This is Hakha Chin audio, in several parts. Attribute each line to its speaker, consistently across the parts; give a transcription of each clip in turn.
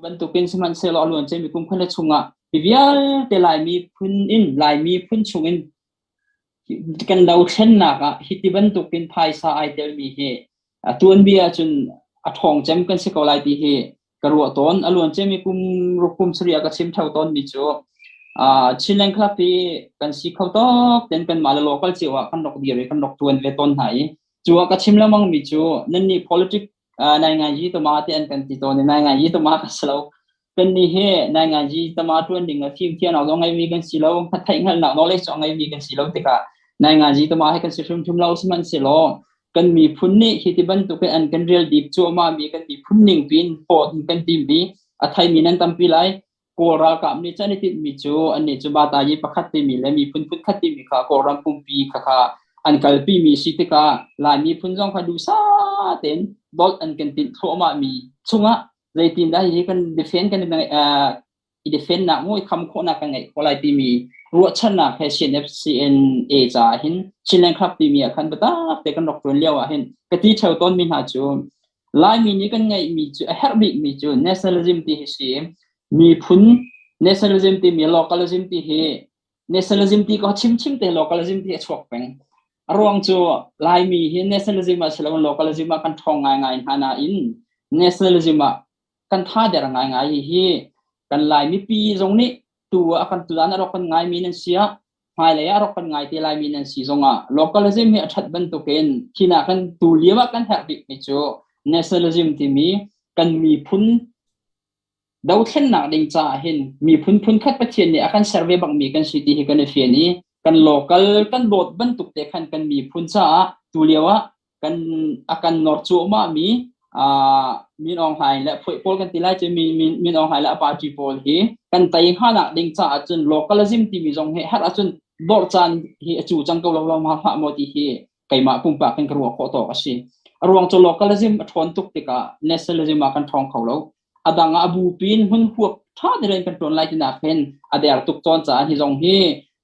Speaker 1: Bantukin sihmanhsehlaw a luan ciami kum khat le chungah hi vialte Laimi phun in Laimi phun chungin kan dothlennak ah hiti bantukin phaisa ai telmi hi tuanbia ahcun a ṭhawng cem kan si ko lai ti hi ka ruah tawn. A luan ciami kum ruk kum sarih ah ka chim ṭheo tawnmi cu Chinland Club hi kan si kho tawk ten kanmah le local cio ah kan rak dir i kan rak ṭuan ve tawn hna i cu ah ka chim lengmangmi cu nannih politic nainganyi tama te an kan ti tawn i nainganyi tama ka si lo. Kannih hi nainganyi tama ṭuan ding ah fimthiamnak zong ngeimi kan si lo, theih hngalhnak knowledge zong ngeimi kan si lo tikah nainganyi tama hi kan si hrimhrim lo. Sihmanhsehlaw kan miphun nih hi ti bantuk in an kan rial bik cuahmah mi kan miphun ning piin pawt in kan timmi a theimi nan tampi lai. Kawl ralkap nih cun an i tinhmi cu annih cu Batayi pakhat timi le miphun phunkhat timi kha Kawlram pumpi kha kha an kalpimi si tikah Lai miphun zong kha duhsah tein dolh an kan tinh thluahmahmi chungah zeitindah hihi kan defend kan i defend nak mu i kham khawhnak kan ngeih khawh lai timi ruahchannak he CNFCNA caah hin Chinland Club timi ah khan biatak te kan rak ṭuan lio ah hin ka ti ṭheo tawnmi hna cu Laimi nih kan ngeihmi cu a herh bikmi cu nationalism ti hi si. Miphun nationalism timi localism ti hi nationalism ti ko chimchim te localism ti a chuak peng. A ruang cu Laimi hi nationalism ah siloin localism ah kan ṭhawng ngaingai hna nain nationalism ah kan tha der ngaingai hi kan Lai mipi zong nih tu ah kan tudan a rak kan ngaimi nan si ah hmailei ah rak kan ngai te laimi nan si zongah localism hi a ṭhat bantukin hin ah kan tu lio ah kan herh bikmi cu nationalism timi kan miphun dothlennak ding caah hin miphun phunkhat Pathian nih a kan ser ve bakmi kan si ti hi kan i fian i kan local kan dawt bantuk te khan kan miphun caah tu lio ah kan a kan nor cuahmah mi Min Aung Hlaing le phuai pawl kan ti lai cu Min Aung Hlaing le a party pawl hi kan tei hnganak ding caah cun localism timi zong hi herh ahcun dawr caan hi a cu cang ko lo lo ma hlah maw ti hi keimah pumpak in ka ruah khawh tawk a si. A ruang cu localism a ṭhawn tuk tikah nationalism ah kan ṭhawng kho lo. A dang ah a bupi in hmun huap ṭha tein kan ṭuan lai tinak hin a der tuk tawn caah hi zong hi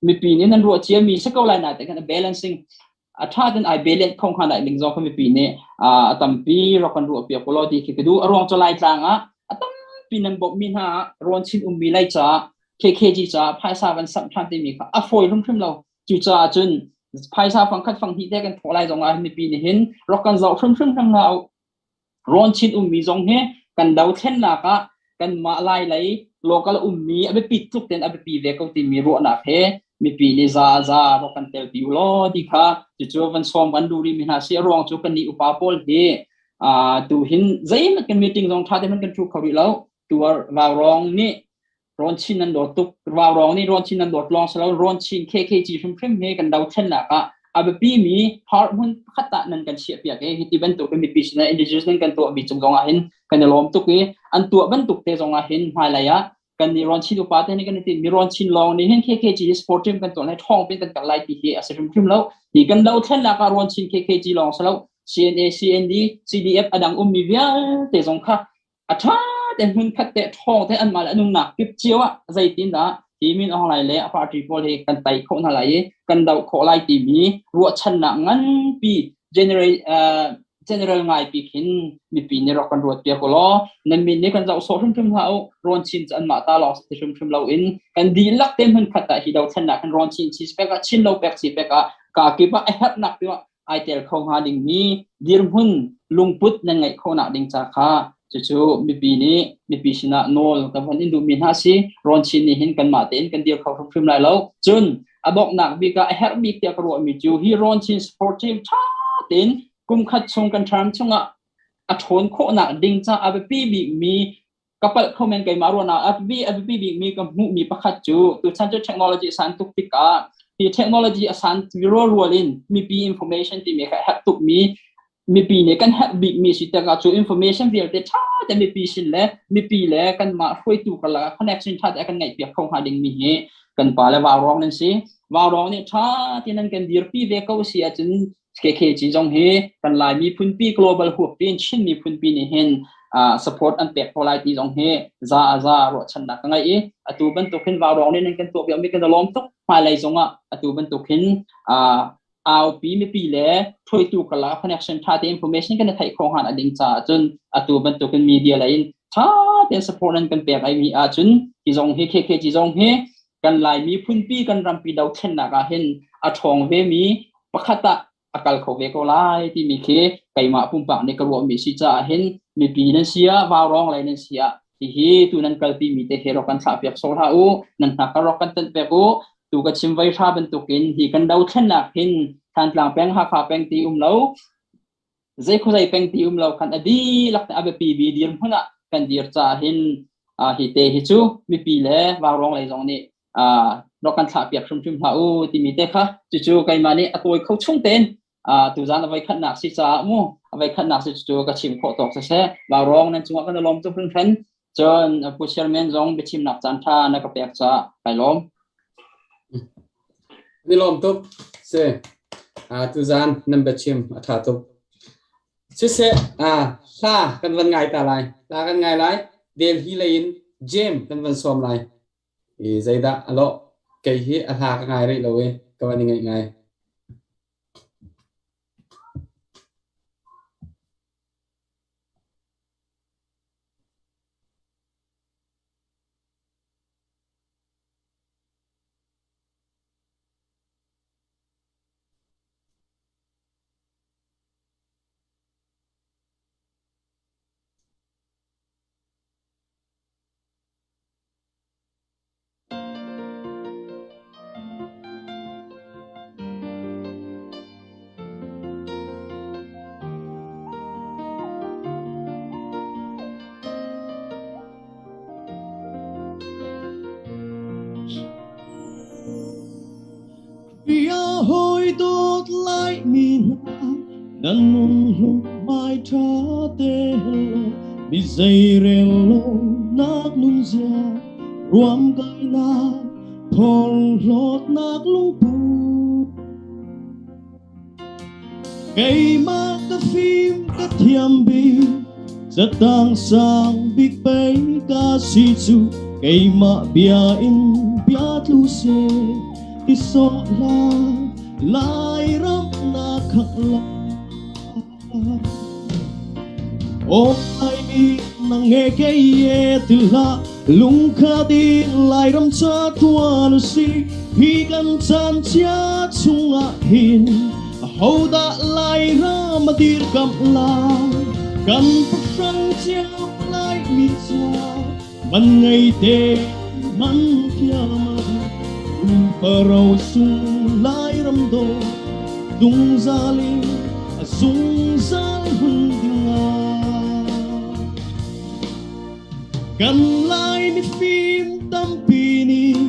Speaker 1: mipi nih nan ruah ciami si ko lai na te khan a balancing a ṭha ten ai belen kho hnga dai ding zong kha mipi nih a tampi rak kan ruah piak law ti khi ka duh. A ruang cu Laitlang ah a tampi nan bawmhmi hna rawn chin ummi lai caah KKG caah phaisa van samh ṭhan timi kha a fawi hrimhrim lo. Cucaah cun phaisa fangkhat fanghnih te kan thawh lai zong ah mipi nih hin rak kan zoh hrimhrim hna Rawn chin ummi zong hi kan dothlennak ah kanmah Lai lei local ummi a biapit tluk tein a biapi ve ko timi ruahnak he mipi nih za za rak kan telpi u law ti kha cucu van sawm kan duh rihmi hna si. A ruang cu kannih upa pawl hi tu hin zeihmanh kan meeting zong ṭha tein kan ṭhu kho rih lo. Tuar vaurawng nih Rawn Chin nan dawt tuk. Vaurawng nih Rawn Chin nan dawt lawng si lo Rawn Chin KKG hrimhrim hi kan dothlennak ah a biapi mi part hmun pakhat ah nan kan chiah piak i hiti bantuk in mipi sinah indigenous nan kan tuah mi cung zong ah hin kan i lawm tuk i an tuah bantuk te zong ah hin hmailei ah kan nih Rawn Chin upa te nih kan i tin mi Rawn Chin lawng nih hin KKG hi sport team kan tuah lai ṭhawng pin kan kal lai ti hi a si hrimhrim lo. Hi kan dothlennak ah Rawn Chin KKG lawng si lo CNA, CND, CDF a dang ummi vialte zong kha a ṭha te hmun khat te ṭhawng te anmah le nunnak kip cio ah zeitindah hi Min Aung Hlaing le a party pawl hi kan tei khawh hna lai i kan doh khawh lai timi ruahchannak nganpi general general ngai pi khin mipi nih rak kan ruat piak law nan min nih kan zoh sawh hrimhrim hlah u. Rawn Chin cu anmah ta lawng si hrimhrim lo in kan dihlak te hmun khat ah hi dothlennak kan Rawn Chin chi pek ah Chin lo pek si pek ah ka kip ah a herhnak pi ah ai tel kho hnga dingmi dirhmun lungput nan ngeih khawhnak ding ca kha cucu mipi nih mipi sinah nawl kan von in duhmi hna si. Rawn Chin nih hin kanmah tein kan dir kho hrimhrim lai lo. Cun a donghnak bik ah a herh bik tiah ka ruahmi cu hi Rawn Chin support team ṭha tein kum khat chung kan term chungah a ṭhawn khawhnak ding ca a biapi bikmi ka palh kho men keimah ruahnak a biapi bikmi ka hmuhmi pakhat cu tuchan cu technology a san tuk tikah hi technology a san rual rual in mipi information timi kha herh tukmi mipi nih kan herh bikmi si tikah cu information vialte ṭha te mipi sin le mipi le kanmah hruaitu karlak ah connection ṭha te kan ngeih piak kho hnga dingmi hi kan pa le vaurawng nan si. Vaurawng nih ṭha tein nan kan dirpi ve ko si ahcun KKG zong hi kan Lai miphunpi global huap piin Chin miphunpi nih hin support an pek ko lai ti zong hi za a za ruahchannak ka ngei i atu bantuk hin vaurawng nih nan kan tuah piakmi kan i lawm tuk. Hmailei zong ah atu bantuk hin aupi mipi le hruaitu karlak connection ṭha te information kan i theih khawh hnga ding caah cun atu bantuk in media lei in Tha tein support nan kan pek ai mi ahcun hi zong hi KKG zong hi kan Laimi phunpi kan rampi dothlennak ah hin a ṭhawng ve mi pakhat ah a kal kho ve ko lai timi khi keimah pumpak nih ka ruahmi si caah hin mipi nan si ah vaurawng lei nan si ah hihi tu nan kalpi mi te he rak kan thlah piak sawh hlah u, nan hna ka rak kan tenh pek u. Tu ka chim voi hra bantukin hi kan dothlennak hin Thantlang peng, Hakha peng ti um lo, zei khuazei peng ti um lo khan a dihlak a biapi bi dirhmun ah kan dir caah hin hi te hi cu mipi le vaurawng lei zong nih rak kan thlah piak hrimhrim hlah u timi te kha cucu keimah nih a tawi kho chung tein tuzan a voi khatnak si caah mu a voi khatnak si cu ka chim khawh tawk siseh. Vaurawng nan cungah kan i lawm tuk hringhran. Cun Pu Chairman zong biachimnak caan ṭha na ka pek caah kai lawm.
Speaker 2: Ni lawm tuk. Si. Tuzan nan biachim a ṭha tuk. Siseh, hla kan van ngai ta lai. Hla kan ngai lai. Delhi lei in James kan van sawm lai. I zeidah a lawh? Kei hi a hla ka ngai rih lo i ka van i ngaih ngai.
Speaker 3: Bia hawi dawt Laimi hna, nan nun hlung-hmai ṭha te law, mi zeirel lo nak nunzia, ruamkainak, phorhlawtnak lungput. Keimah ka fim ka thiam bik, catang sang bik pei ka si cu, keimah bia in bia tlu seh, ti sawh hlah, Lairam na khak la. Aw Laimi na nge ke ye ti hlah, lungkhat in Lairam ca tuan u si. Hi kan caan chia chungah hin ahodah Lairam a dirkamh lai? Kan pahrang cio Laimi ca man ngei te man thiam ah sung Lairam daw zungzal in a zungzal hun dingah. Kan Lai mifim tampi nih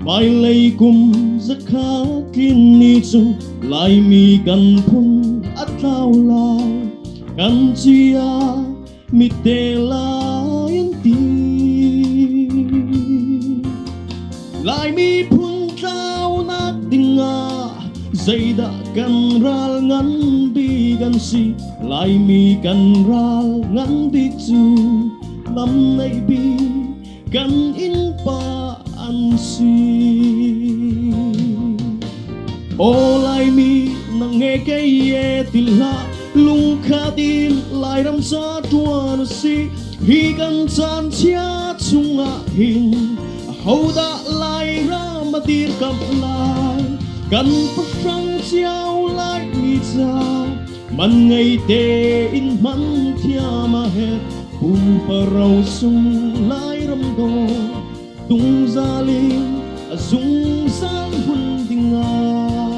Speaker 3: hmailei kum zakhat tlin ni cu Laimi kan phun a tlau lai, kan chia mi te lai an ti. Laimi phun tlaunak dingah zeidah kan ral ngan bik an si? Laimi kan ral ngan bik cu lam neih bik kan innpa an si. Aw Laimi na nge kei ye ti hlah, lungkhat in Lairam ca ṭuan a si. Hi kan caan chia chungah hin ahodah Lairam a dirkamh lai? Kan pahrang cio Laimi ca man ngei tein hman thiam a herh. Pupa rosung Lairam daw tungzal in a zungzal hun dingah.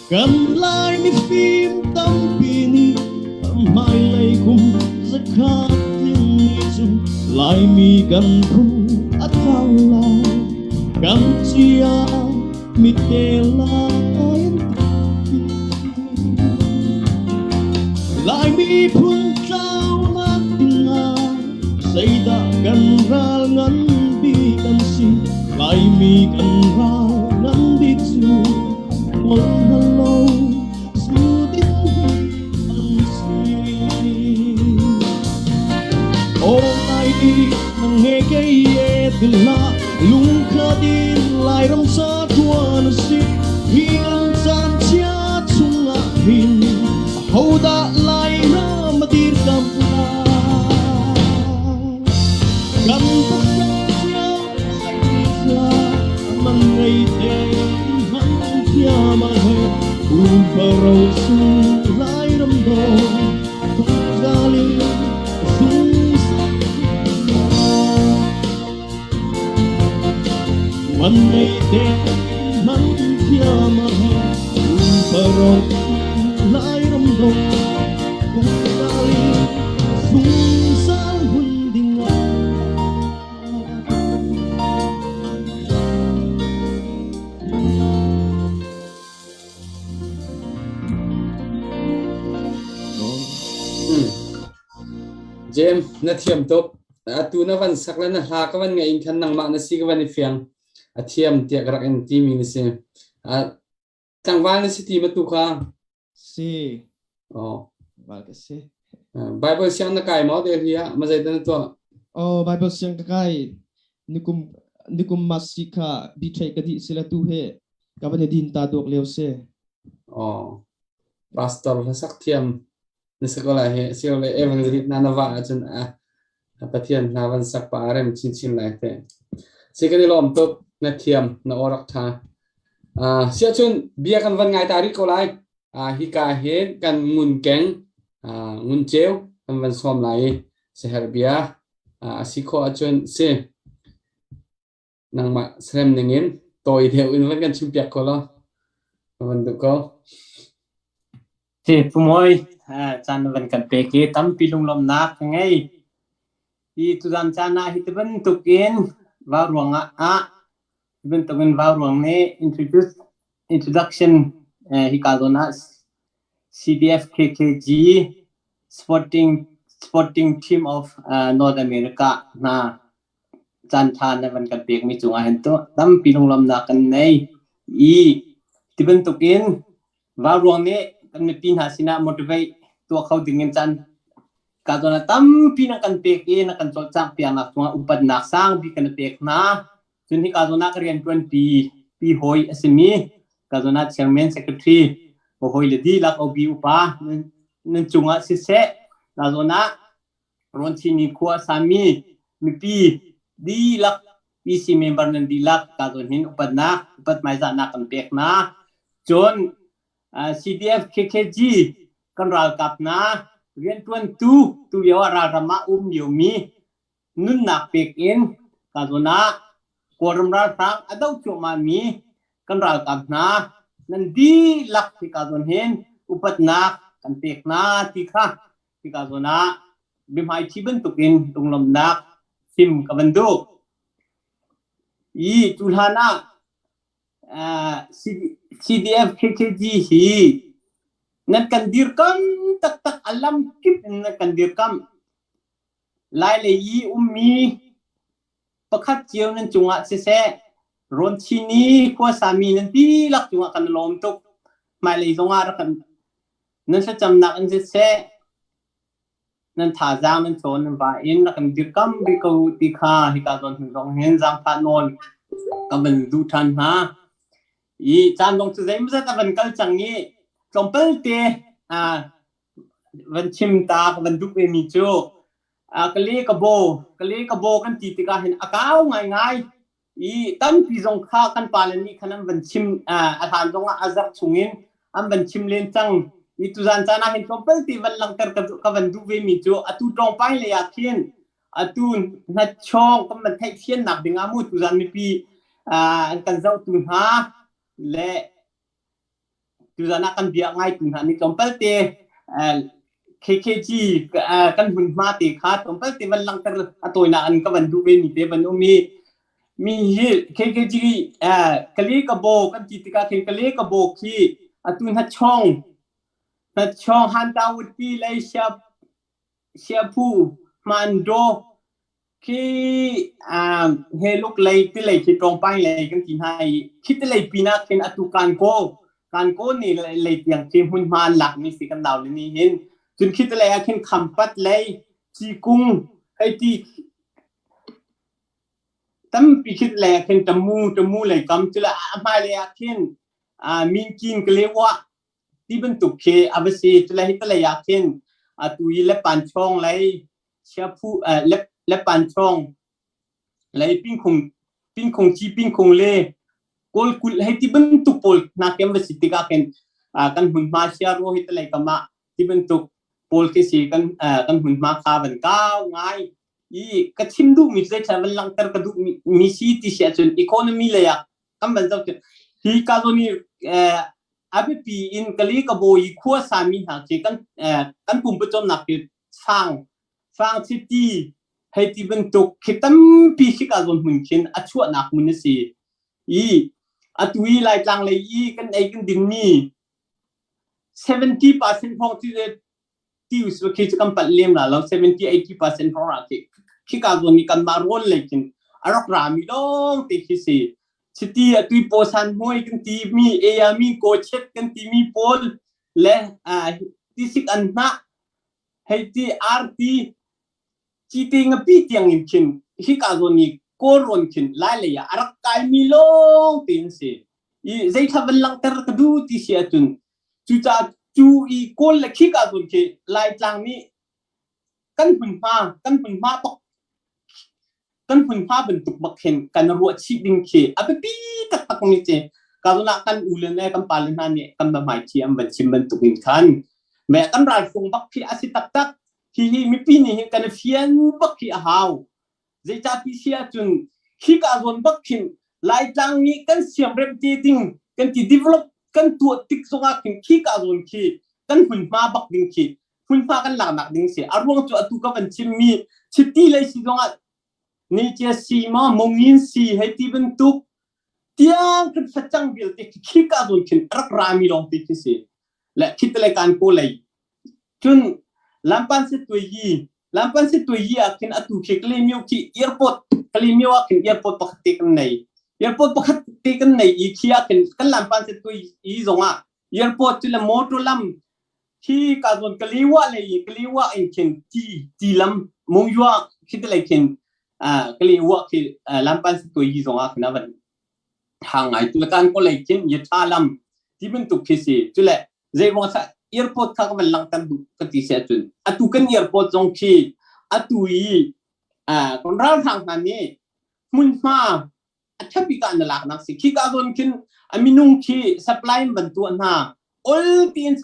Speaker 3: Kan Lai mifim tampi nih hmailei kum zakhat tling ni cu Laimi kan phun a thlau lai. Kan chia. Mitte lai an ti. Laimi phun tlaunak dingah zeidah kan ral ngan bik an si? Laimi kan ral ngan bik cu ngol hngal lo zu ding hi an si. Aw Laimi nang he kei e til hlah lungkhat in Lairam sa ṭuan a si. Hi kan caan chia chungah hin ahodah Lairam a dirkamh lai? Kan pasal cio Laimi ca man ngei te hman thiam a he Pumpa sung Lairam dawt zungzal in zungzal Man ngei te hman thiam a he Pumpa Lairam dawt zungzal in zungzal hun ding ah.
Speaker 2: James, na thiam tuk. Atu na van sak le na hla ka van ngaih in khan nangmah na si ka van i fiang. A thiam tiah ka rak in timi na si. Tlangval na si ti ma tu kha?
Speaker 3: Si.
Speaker 2: Oh.
Speaker 3: Val ka si.
Speaker 2: Bible siang na kai maw Delhi ah? Ma zeidah na tuah?
Speaker 3: Oh, Bible siang ka kai. Nikum nikum mas si kha bi thei ka di sila tu he ka van din ta dok leo si.
Speaker 2: Oh. Pastor hlasak thiam na si ko lai he sio le evangelist na na va ahcun a Pathian hna van sak pa rem chinchin lai te. Si kan i lawm tuk na thiam na orak tha. Siah cun bia kan van ngai ta rih ko lai. Hika hin kan ngun keng ngun ceu kan van sawm lai i seher bia a si khawh ahcun si nangmah serem ning in tawi deuh in van kan chim piak ko law van duh ko.
Speaker 4: Ti Pumawi caan na van kan pek i tampi lunglawmhnak ka ngei. Hi tuzan caan ah hi ti bantukin vau ruangah ah hi bantukin vau ruang nih introduce introduction hika zawn ah CDF KKG Sporting Sporting Team of North America hna caanṭha na van kan pekmi cungah hin tampi lunglawmhnak kan nei i ti bantukin Vauruang nih kan mipi hna sinah motivate tuah kho dingin caan ka zawn ah tampi na kan pek i na kan cawlcangh piaknak cungah upatnak sang bik kan pek hna. Cun hika zawn ah ka rianṭuan pi pi hawi a simi ka zawn ah chairman secretary hawi le dihlak OB upa nan cungah siseh ka zawn ah Rawnchini khua a sami mipi dihlak PC member nan dihlak ka zawn hin upatnak upat hmaizahnak kan pek hna. Cun CDF KKG kan ralkap hna rianṭuantu tu lio ah ralram ah um liomi nunnak pek in ka zawn ah Kawlram ralhrang a doh cuahmahmi kan ralkap hna nan dihlak hika zawn hin upatnak kan pek hna ti kha hika zawn ah biahmaiṭhi bantukin lunglawmhnak chim ka van duh. I cu hlan ah CDF KKG hi nan kan dirkam taktak a lam kip in nan kan dirkam. Lai lei i ummi pakhat cio nan cungah siseh Rawnchini khuasami nan dihlak cungah kan lawm tuk. Hmailei zongah rak kan nan thlacamnak in siseh nan thazaang nan chawn nan va in rak kan dirkam rih ko ti kha hika zawn hnu zong hin zaangfah nawl ka van duh ṭhan hna. I caan zong cu zeimawzat a van kal cang i tlawmpal te van chim ta ka van duh vemi cu kale ka bo kale ka bo kan ti tikah hin a kau ngaingai i tampi zong kha kan pale nih khan an van chim a hlan zong ah a zarh chungin an van chim len cang i tuzan caan ah hin tlawmpal ti van langhter ka van duh ve mi cu atu tlawngpai lei ah khin atu hnachawng kan van theih fiannak ding ah mu tuzan mipi an kan zohtu hna le Tuzan ah kan bia ngaitu hna nih tlawmpal te KKG kan hmunhma te kha tlawmpal te van langhter a tawinak an ka van duh ve mi te van um i Mi hi KKG Kale Kabo kan ti tikah khin Kale Kabo khi atu hnachong hnachong Hantawati lei sia siaphu hmando khi he luk lei ti lei khi tlawngpai lei kan ti hna i khi ti lei pinah khin atu kanko kanko ni lei tiang khi hmunhma an lak mi si kan nau le ni hin cun khi ti lei ah khin khampat lei cikung hei ti tampi khi lei ah khin tamu tamu lei kam cula a hmai lei ah khin minkin kalewa ti bantuk khi a va si cula hi ti lei ah khin atu i le panchong lei chiaphu le le panchong lei pingkhung pingkhung chi pingkhung le kawl kulh hei ti bantuk pawl hna kem va si tikah khin kan hmunhma sia ro hi ti lei kam ah ti bantuk pawl khi si kan kan hmunhma kha van kau ngai i ka chim duhmi cu zeithla van langhter ka duh mi si ti si ahcun economy lei ah kan van zoh hi ka zawn i a biapi in kali ka bawi khua sami hna khi kan kan pumpa cawmnak khi sang sang city hei ti bantuk khi tampi khi ka zawn hmun khin a chuahnak hmun a si i atu i Laitlang lei i kan ei kan din mi 70% hrawng ti ti usih khi cu kan palh lem la lo 70 80% hrawng ra khi khika zawn i kanmah rawl lei khin a rak rami lawng te khi si chiti atui pawsan hmuai kan ti mi eami ko chet kan ti mi pawl le tisik an hnah hei ti arti cite ngapi tiang in khin hika zawn i kawlrawn khin lai lei ah a rak kaimi lawng te an si i zeithla van langhter ka du ti si ahcun cucaah cu i kawl le khika zawn khi Laitlang nih kan hmunhma kan hmunhma tok kan hmunhma bantuk bak khin kan ruah chih ding khi a biapi taktak mi ci ka zawn ah kan u le ne kan pa le hna nih kan va hmai an van chim bantuk in khan me kan ralfung bak khi a si taktak hihi mipi nih hin kan i fian bak hi a hau zeicah ti si ahcun khika zawn bak khin Laitlang nih kan siamremh te ding kan ti develop kan tuah tik zongah khin khika zawn khi kan hmunhma bak ding khi hmunhma kan laknak ding si a ruang cu atu ka van chimmi chiti lei si zongah ni cia si ma mongin si hei ti bantuk tiang kan facang vialte khika zawn khin rak rami lawng te khi si le khitale kan ko lei Cun lampan situi lampan situi ah khin atu khi Kalemyo khi airport Kalemyo ah khin airport pakhat te kan nei. Airport pakhat te kan nei i khi ah khin kan lampan situi i zong ah airport cu le motor lam khi ka zawn Kalewa lei i Kalewa in khin ti ti lam Mongyua khi te lei khin Kalewa khi lampan situi zong ah khin a van tha ngai tu le kan ko lei khin yatha lam ti bantuk khi si cule zeiruang sa airport kha ka van langhter duh ka ti si ahcun atu kan airport zong khi atu i kan ralhrang hna nih hmunhma a ṭhapi ka na laknak si khi ka zawn khin a minung khi supply ban tuah hna ol tiin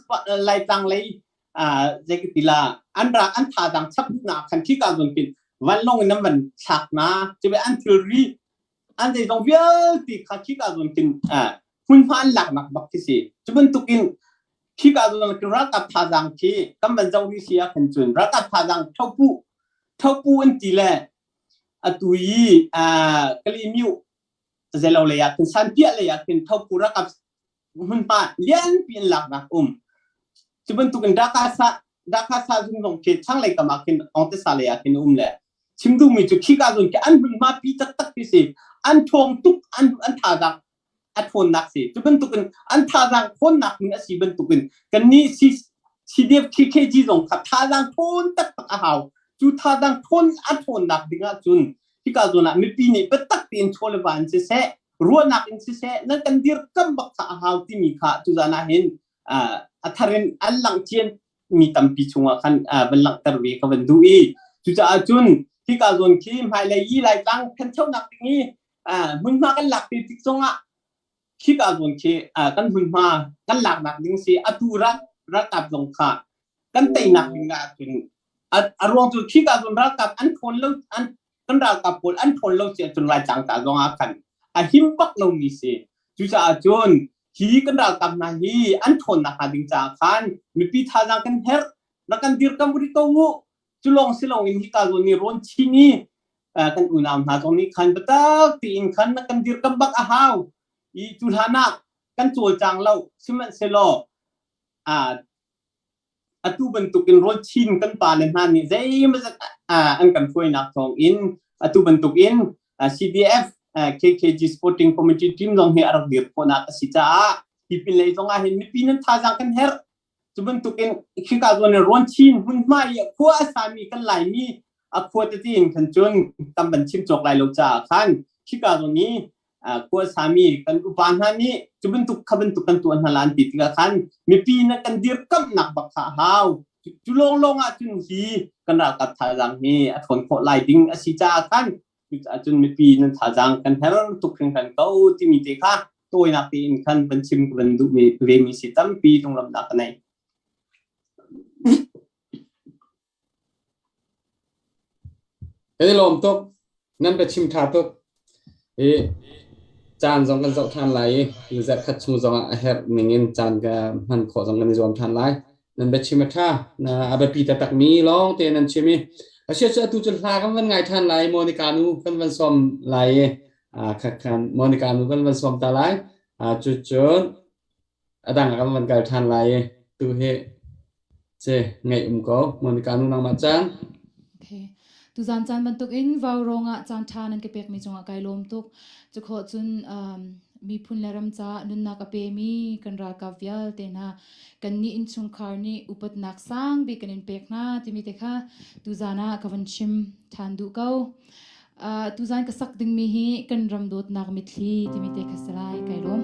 Speaker 4: laitlang lei zei ka ti la an ra an thazang chap na khan khi ka zawn khin vanlong in an van thlak na cuve an thilri an zeizong vialte kha khika zawn khin hmunhma an laknak bak khi si. Cu bantukin khika zawn khin ralkap thazaang khi kan van zoh rih si ah khan cun ralkap thazaang thopu thopu an ti le atu i Kalimyu zelo lei ah khin sanpiah lei ah khin thopu ralkap hmunhma lianpi in laknak um. Cu bantukin Dhaka sa Dhaka sa zung zong khi thlanglei kam ah khin Ongte sa lei ah khin um le chim duhmi cu khika zawn khi an hmunhma pi taktak khi si an ṭhawng tuk an an thazaang a ṭhawnnak si cu bantukin an thazaang ṭhawnnak ning a si bantukin kannih CDF KKG zong kha thazaang ṭhawn taktak a hau cu thazaang ṭhawn a ṭhawnnak ding ahcun hika zawn ah mipi nih biatak tein chaw le va in siseh ruahnak in siseh nan kan dirkamh bak kha a hau timi kha tuzan ah hin a thar in an langh cian mi tampi chungah khan van langhter ve ka van duh i cucaah cun hika zawn khi hmailei i Laitlang thanchonak ding i hmunhma kan lak te tik zongah khika zawn khi kan hmunhma kan laknak ding si atu ral ralkap zong kha kan teinak ding ah cun a ruang cu khika zawn ralkap an thawn lo an kan ralkap pawl an thawn lo si ahcun Laitlang ta zong ah khan a him bak lomi si cucaah cun hi kan ralkap hna hi an ṭhawnnak hnga ding caah khan mipi thazaang kan herh rak kan dirkamh rih ko u cu lawng si loin hika zawn nih rawn chin i Kan unau hna zong nih khan biatak tiin khan na kan dirkamh bak a hau. I cu hlan ah kan cawlcang lo sihmanhsehlaw atu bantukin rawl chin kan pa le hna nih zeimawzat an kan hruainak thawngin atu bantukin CDF KKG Sporting Committee team zong hi a rak dir khawhnak a si caah hi pin lei zong ah hin mipi nan thazaang kan herh. Cu bantukin khika zawn in rawn chin hmunhma i khua a sami kan Laimi a khua tete in khan cun tam ban chim cawk lai lo caah khan khika zawn i khua sami kan upa hna nih cu bantuk kha bantuk kan tuah hna la an ti tikah khan mipi na kan dirkamhnak bak kha a hau. Cu lawnglawng ah cun hi kan ralkap thazaang hi a ṭhawn khawh lai ding a si caah khan cucaah cun mipi nan thazaang kan her tuk hringhran ko timi te kha tawinak tein khan van chim ka van duh ve mi si tampi lunglawmhnak ka nei.
Speaker 2: Kan i lawm tuk. Nan biachim ṭha tuk. I caan zong kan zoh ṭhan lai i zarh khat chung zongah a herh ningin caan ka hman khawh zong kan i zuam ṭhan lai. Nan biachim a ṭha. Na a biapi taktakmi lawng te nan chim i a sia cu atu cu hla kan van ngai ṭhan lai. Monica nu kan van sawm lai i khan Monica nu kan van sawm ta lai. Cucun a dang kan van kal ṭhan lai i tu hi Ce ngaih um ko. Monica nu nangmah caan.
Speaker 5: Okay. Tuzan caan bantuk in vau rong ah caan ṭha nan ka pekmi cungah kai lawm tuk. Cukhawh cun miphun le ram caah nunnak a pemi kan ralkap vialte hna kannih innchungkhar nih upatnak sang bik kan in pek hna timi te kha tuzan ah ka van chim ṭhan duh ko. Tuzan ka sak dingmi hi kan ram dawtnak mitthli timi te kha si lai kai lawm.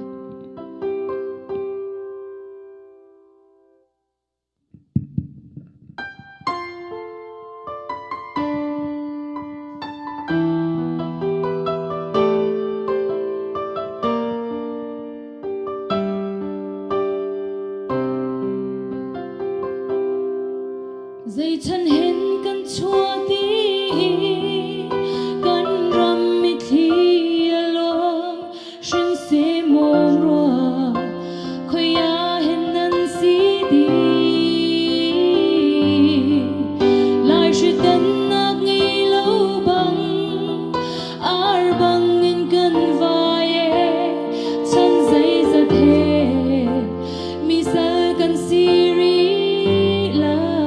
Speaker 5: Zeichan hen kan chuah ti kan ram mitthli a luang hrinseh mawng rua khoi ah hen nan si dih Lai hritannak ngei lo bang ar bang in kan vai e chan zeizat he mi sal kan si rih lai.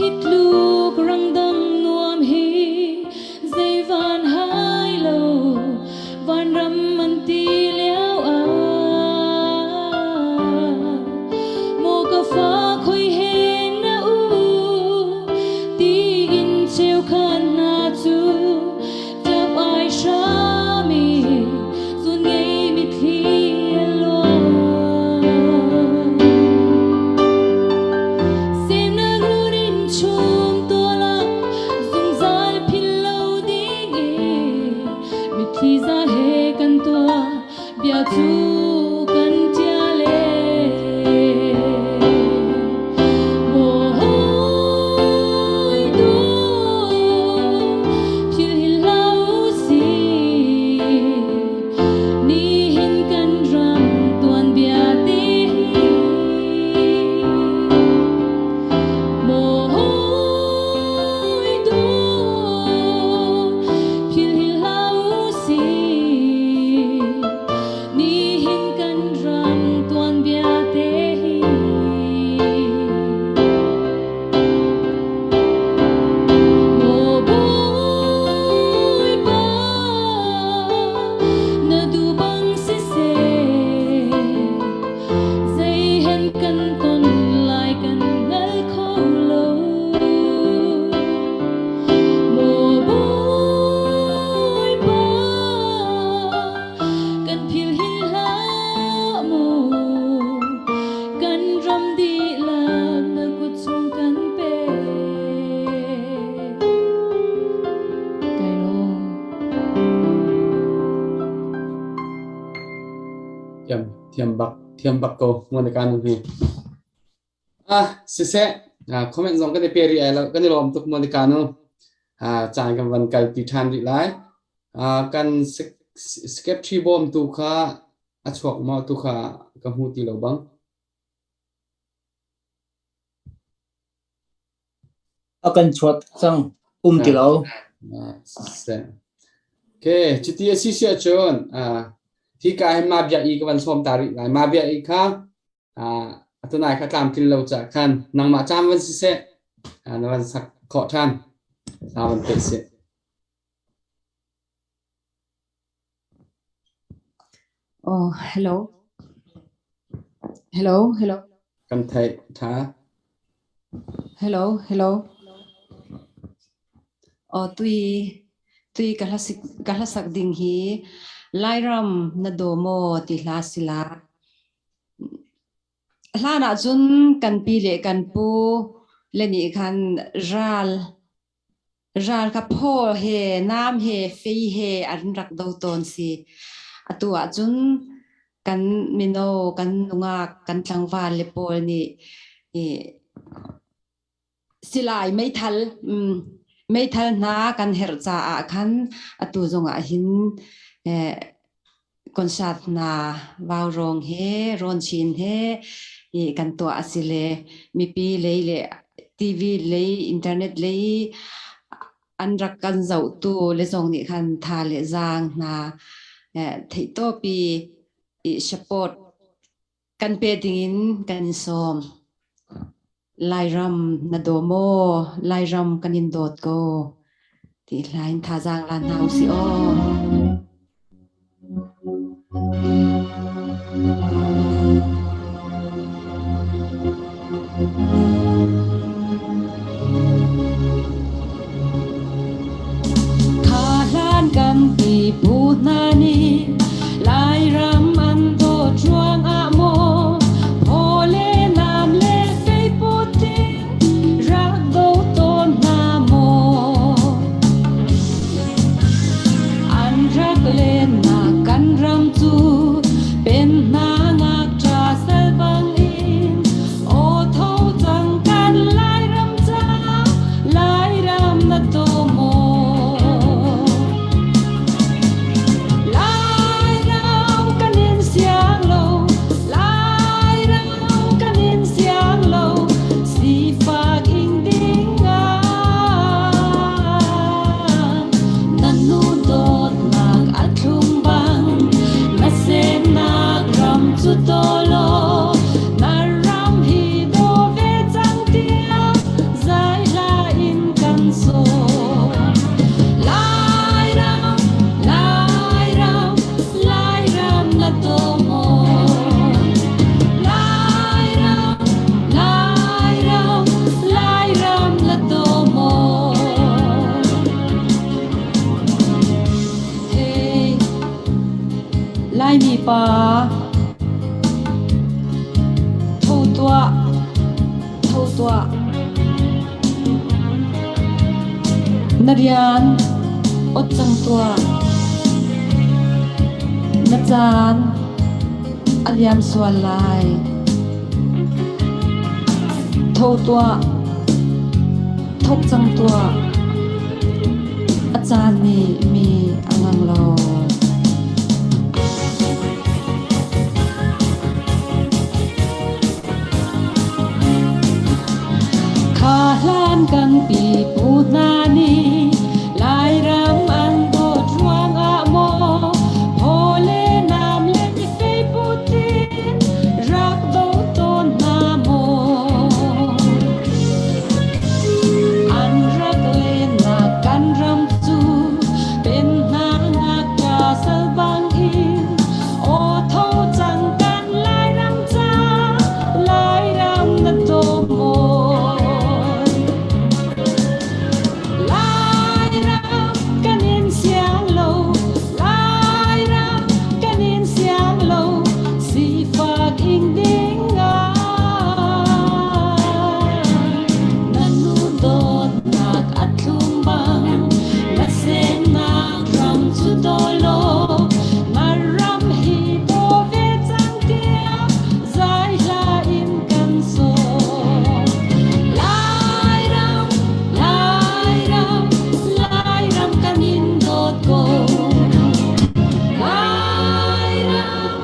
Speaker 5: Hi tluk rangdang nuam hi zei van hai lo vanram an ti lio ah maw ka fa khoi he na u tiin cheukhan hna cu tap ai hrami zun ngei mitthli a luang. Semnak run in chum tualah zungzal philh lo ding i mitthli za he kan tuah bia cu kan ṭial e. Maw hawi dawt philh hin hlah u sih nihin kan ram tuanbia te hi. Maw hawi dawt philh hin hlah u sih nihin kan ram tuanbia te hi. Maw Bawipa na duh bang siseh zei hen kan ton lai kan hngal kho lo. Maw Bawipa kan philh hin hlah mu kan ram dihlak na kut chung kan pek. Kai lawm.
Speaker 2: Thiam thiam bak thiam bak ko Monica nu hi. Ah siseh comment zong kan i pe rih ai lo kan i lawm tuk Monica nu. Caan kan van kal pi ṭhan rih lai. Kan secretary bawm tu kha a chuak maw tu kha ka hmu ti lo bang.
Speaker 6: A kan chuat cang. Um ti lo.
Speaker 2: Siseh. Okay, cuti a si siah cun hi ka hin ma bia i ka van sawm ta rih lai. Ma bia i kha atunai kha tlamtlin lo ca khan nangmah caan van siseh na van sak khawh ṭhan. Sa van peh sih.
Speaker 7: Oh, hello. Hello, hello.
Speaker 2: Kan theih ṭha.
Speaker 7: Hello, hello. Oh, tui tui ka hla ka hla sak ding hi Lairam na daw maw ti hla sila. Hlan ah cun kan pi le kan pu le nih khan ral Ral kha phaw he nam he fei he an rak do tawn si. Atu ahcun kan mino, kan nungak, kan tlangval le pawl nih i silai meithal meithal hna kan herh caah khan atu zongah hin eh, concert hna vaurawng he rawnchin he i kan tuah a si le mipi lei le TV lei internet lei an rak kan zohtu le zong nih khan tha le zaang hna theihtawpi i support Kan pe dingin kan in sawm. Lairam na daw maw? Lairam kan in dawt ko. Ti hla in thazaang la hna usih aw. Kha hlan kan pipu hna nih Lairam an dawt ruangah maw phaw le nam le feiput in rak do tawn hna maw. An Pa, tho tuah, tho tuah. Na rian ot cang tuah. Na caan a liam sual lai. Tho tuah, thawk cang tuah. A caan nih mi a ngang lo. Kha hlan kan pipu hna nih Lairam an dawt ruangah maw phaw le nam le mifei putin rak do tawn hna maw? An rak lennak kan ram cu pennak ngakṭa sal bangin aw tho cang kan Lairam ca Lairam na daw maw? Lairam kan in siang lo, Lairam kan in siang lo, sifak ing ding ah. Na nu dawtnak a thlum bang, na semnak ram cu daw law, na ram hi daw ve cang tiah zai hla in kan sawm. Lairam, Lairam, Lairam kan in dawt ko. Lairam,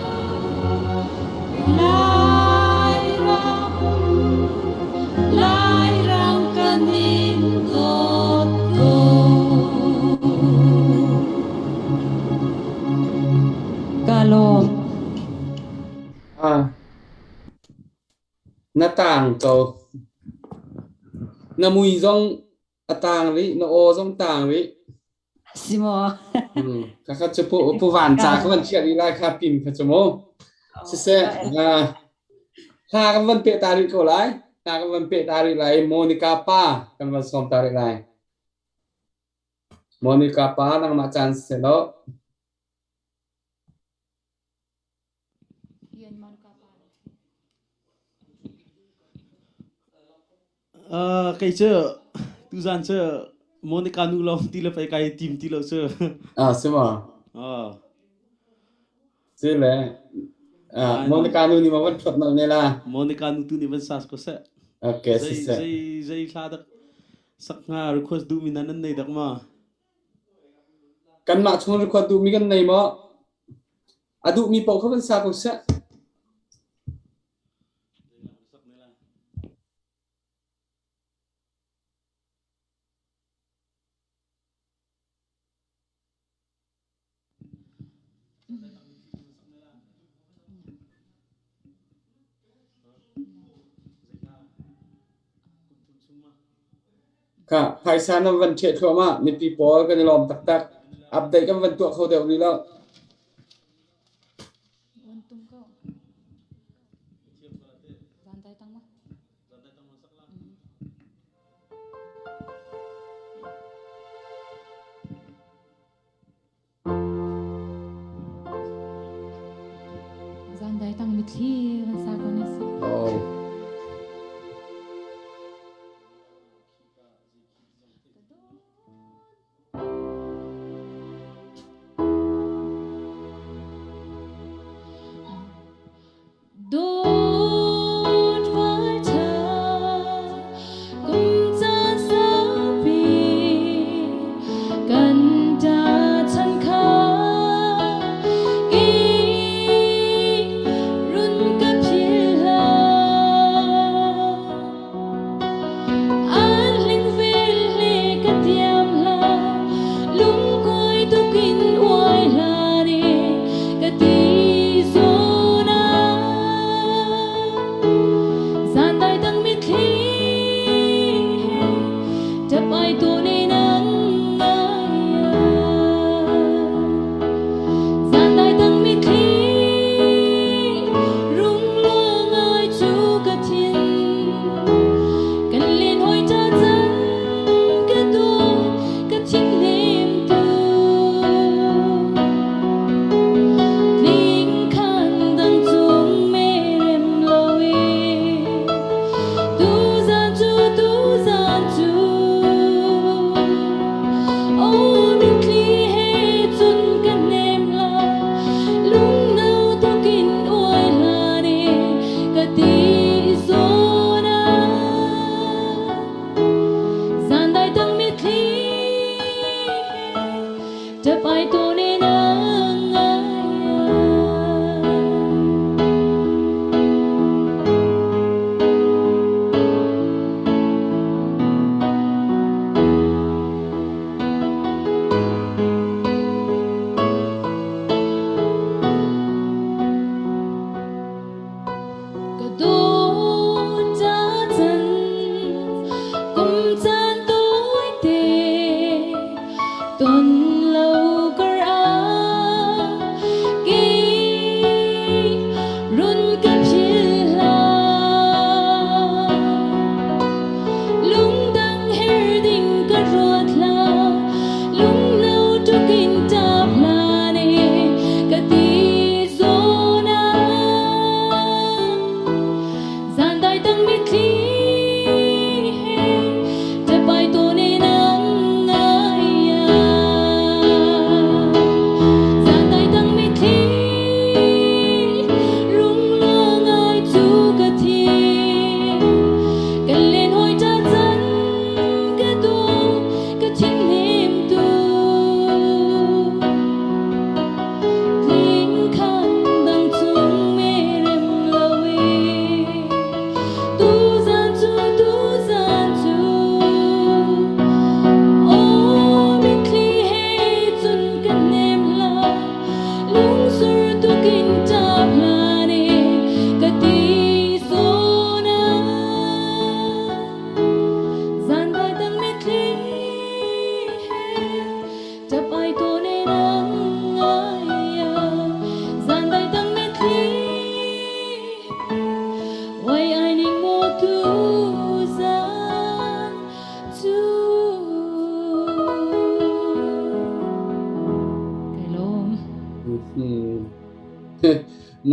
Speaker 7: Lairam, Lairam kan in dawt ko. Ka lawm.
Speaker 2: Ah. Na taang ko. Na mui zong a taang rih, na aw zong taang rih.
Speaker 7: Si maw?
Speaker 2: Kakha cu pu pu van ca ka van chiah rih lai kha pin kha cu mu. Siseh, hla kan van peh ta rih ko lai. Hla kan van peh ta rih lai. Monica pa kan van sawm ta rih lai. Monica pa nangmah caan siseh law.
Speaker 3: Kei cu tuzan cu Monica nu lawng ti le pei kai tim ti lo cu.
Speaker 2: Ah, si maw?
Speaker 3: Ah.
Speaker 2: Si le. Ah, Monica nu nih ma van thuat nolh ne la.
Speaker 3: Monica nu tu nih van sas ko seh.
Speaker 2: Okay, si seh.
Speaker 3: Zei zei hla dak sak hnga request duh mi nan nan nei dak ma?
Speaker 2: Kanmah chung request duh mi kan nei maw? A duhmi paoh kha van sa ko seh. Kha phaisa nan van ṭheh thluahmah mipi pawl kan i lawm taktak. Update kan van tuah kho deuh rih lo.
Speaker 5: Zandai tang mitthli van sa ko ne si.
Speaker 2: Oh.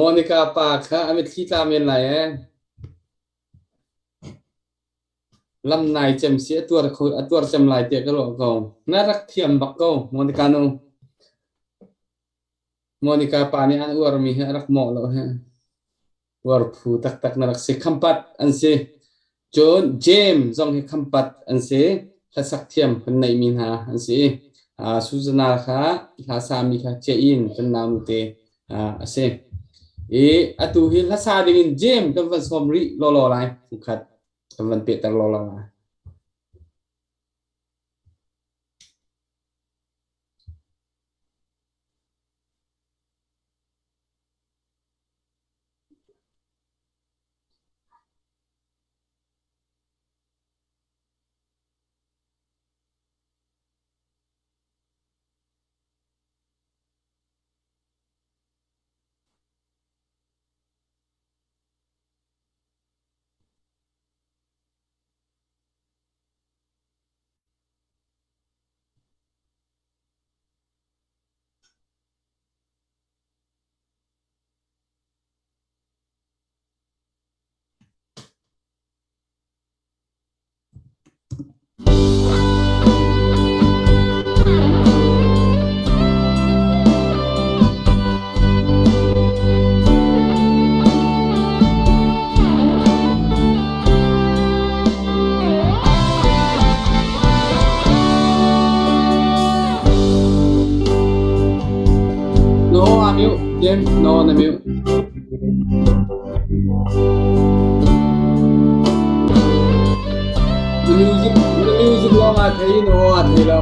Speaker 2: Monica pa kha a mitthli tla men lai ee. Lam nai cem si a tuar kho a tuar cem lai tiah ka ruah ko. Na rak thiam bak ko Monica nu. Monica pa nih an uarmi hi a rak mawh lo he. Uar phu taktak na rak si. Khampat an si. Cun James zong hi khampat an si. Hlasak thiam kan neihmi hna an si. Susanna kha hla sami kha Cein kan naunu te a si. I atu hi hlasa dingin James kan van sawm rih lawlaw lai. Khat kan van pehter lawlaw lai. No, I'm mute. James, no, I'm mute. The music, the music lawng aa thei, no aa thei lo.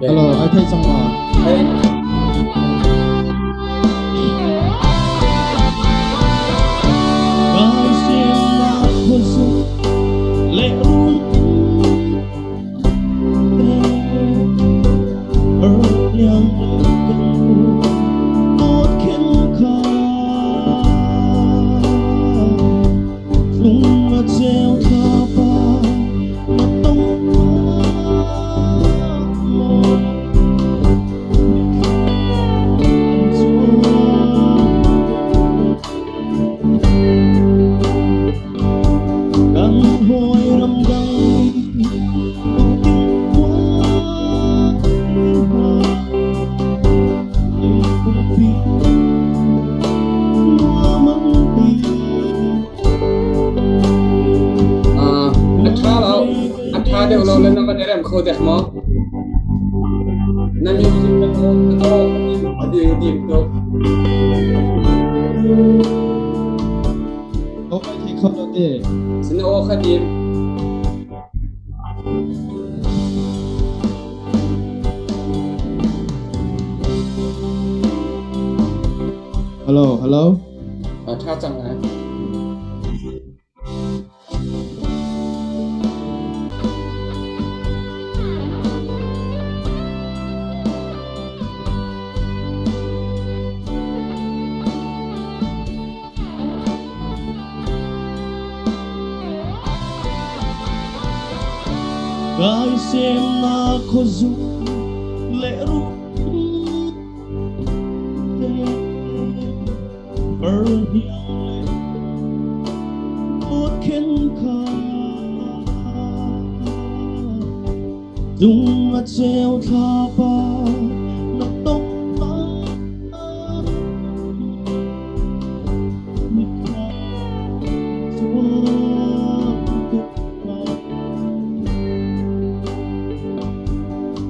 Speaker 3: Hello, ai thei cang ma?
Speaker 2: Hey. A ṭha lo, a ṭha deuh lo le na van i rem kho dek maw? Na music na aw na aw a dim a dim tuk.
Speaker 3: Aw ai thei kho lo te.
Speaker 2: Sin aw kha dim.
Speaker 3: Hello, hello.
Speaker 2: A ṭha cang lai.
Speaker 3: Kai semnak khuazung le ruh Dung a cheu thlapa na tong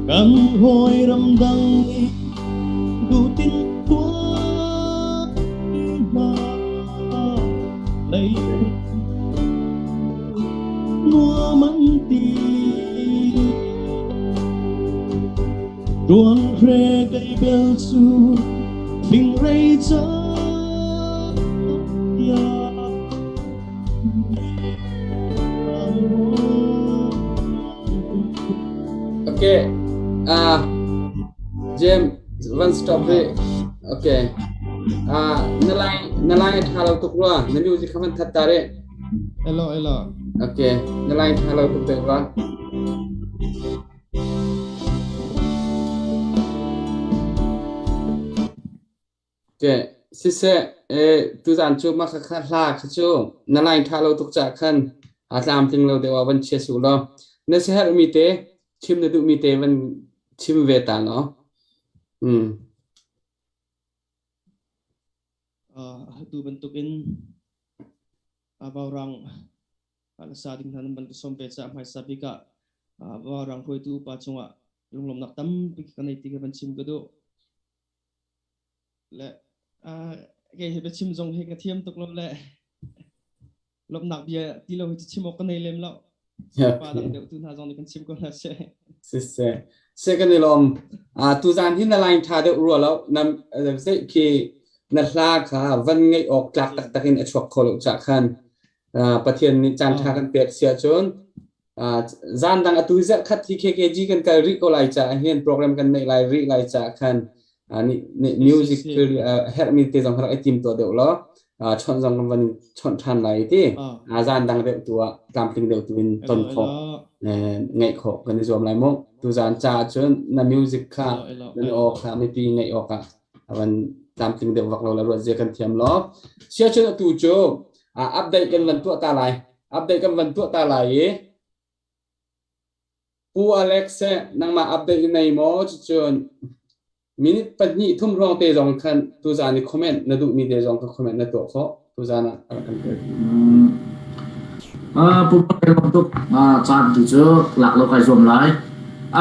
Speaker 3: Kan hawi ramdang i dutin khua hna lei nuam an ti Tuan hre kei bel cu fingrei ca
Speaker 2: Okay. James, one stop rih. Okay. Na line na line a ṭha lo tuk rua. Na music kha van that ta rih.
Speaker 3: Hello, hello.
Speaker 2: Okay. Na line ṭha lo tuk deuh rua. Okay. Siseh, tuzaan cu mah kha hla kha cu na line ṭha lo tuk caah khan a tlamtling lo deuh ah van chia suh law na siaherhmi te chim na duhmi te van chim ve ta law.
Speaker 8: Atu bantukin Vaurang sa ding hna nan van ka sawm ve caah hmaisa bik ah Vaurang hruaitu upa cungah lunglawmhnak tampi ka nei ti ka van chim ka duh. Le kei hi biachim zong hi ka thiam tuk lo le lawmhnak bia ti lo hi chim awk ka nei lem lo. Pa dang deuh tu hna zong nih kan chim ko hna seh.
Speaker 2: Siseh. Se kan i lawm. Tuzaan hi na line tha deuh rua lo. Na zei khi na hla kha van ngeih awk tlak taktak in a chuak kho lo ca khan Pathian nih caan tha kan pek sia cun zan dang atu zarh khat hi KKG kan kal rih ko lai caah hin program kan neih lai rih lai caah khan music herhmi te zong rak i tim tuah deuh law chawnh zong kan van chawnh ṭhan lai ti zan dang deuh tu ah tlamtling deuh tu in ton khawh ngaih khawh kan i zuam lai mu. Tuzan caah cun na music kha nan aw kha mipi ngaih awk ah van tlamtling deuh vak lo la ruat zia kan thiam law sia cun atu cu update kan van tuah ta lai, update kan van tuah ta lai i Pu Alex nangmah update na nei maw? Cucun minute pahnih thum hrawng te zong khan tuzaan i comment na duhmi te zong ka comment na tuah khawh tuzaan ah a rak kan pek.
Speaker 9: Pu tuk caan tu cu lak lo kai zuam lai.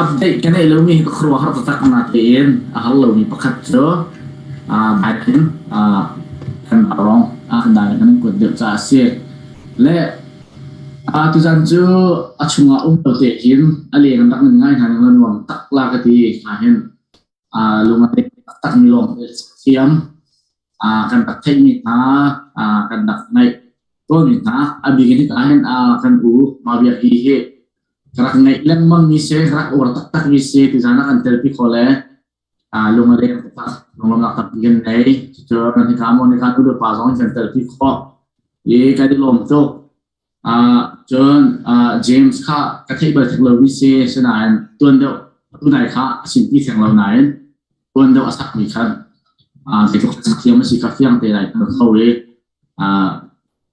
Speaker 9: Update ka neih lomi hi ka khuaruahhar taktak na tein a har lomi pakhat cu Biden kan rong kan dai kan kuat deuh caah a si. Le tuzan cu a chungah um lo te hin a leng an rak nan ngai hna ning la nuam tak la ka ti hna hin lung a taktak mi lawng te thiam kan rak theihmi hna kan rak ngaih tawnmi hna a bik in hika hin kan u Ma Biak hi hi ka rak ngaih lengmang mi si ka rak uar taktak mi si tuzan ah kan telpi kho le lung a leng taktak lunglawmnak tampi kan nei. Cucu hika maw nika nu le pa zong in kan telpi khawh i kan i lawm tuk. Cun James kha ka theih bal theng lomi si sinain tuan deuh tunai kha a sin ti theng lo nain tuan deuh a sakmi khan zeitluk thiam a si kha fiang te lai kan kho i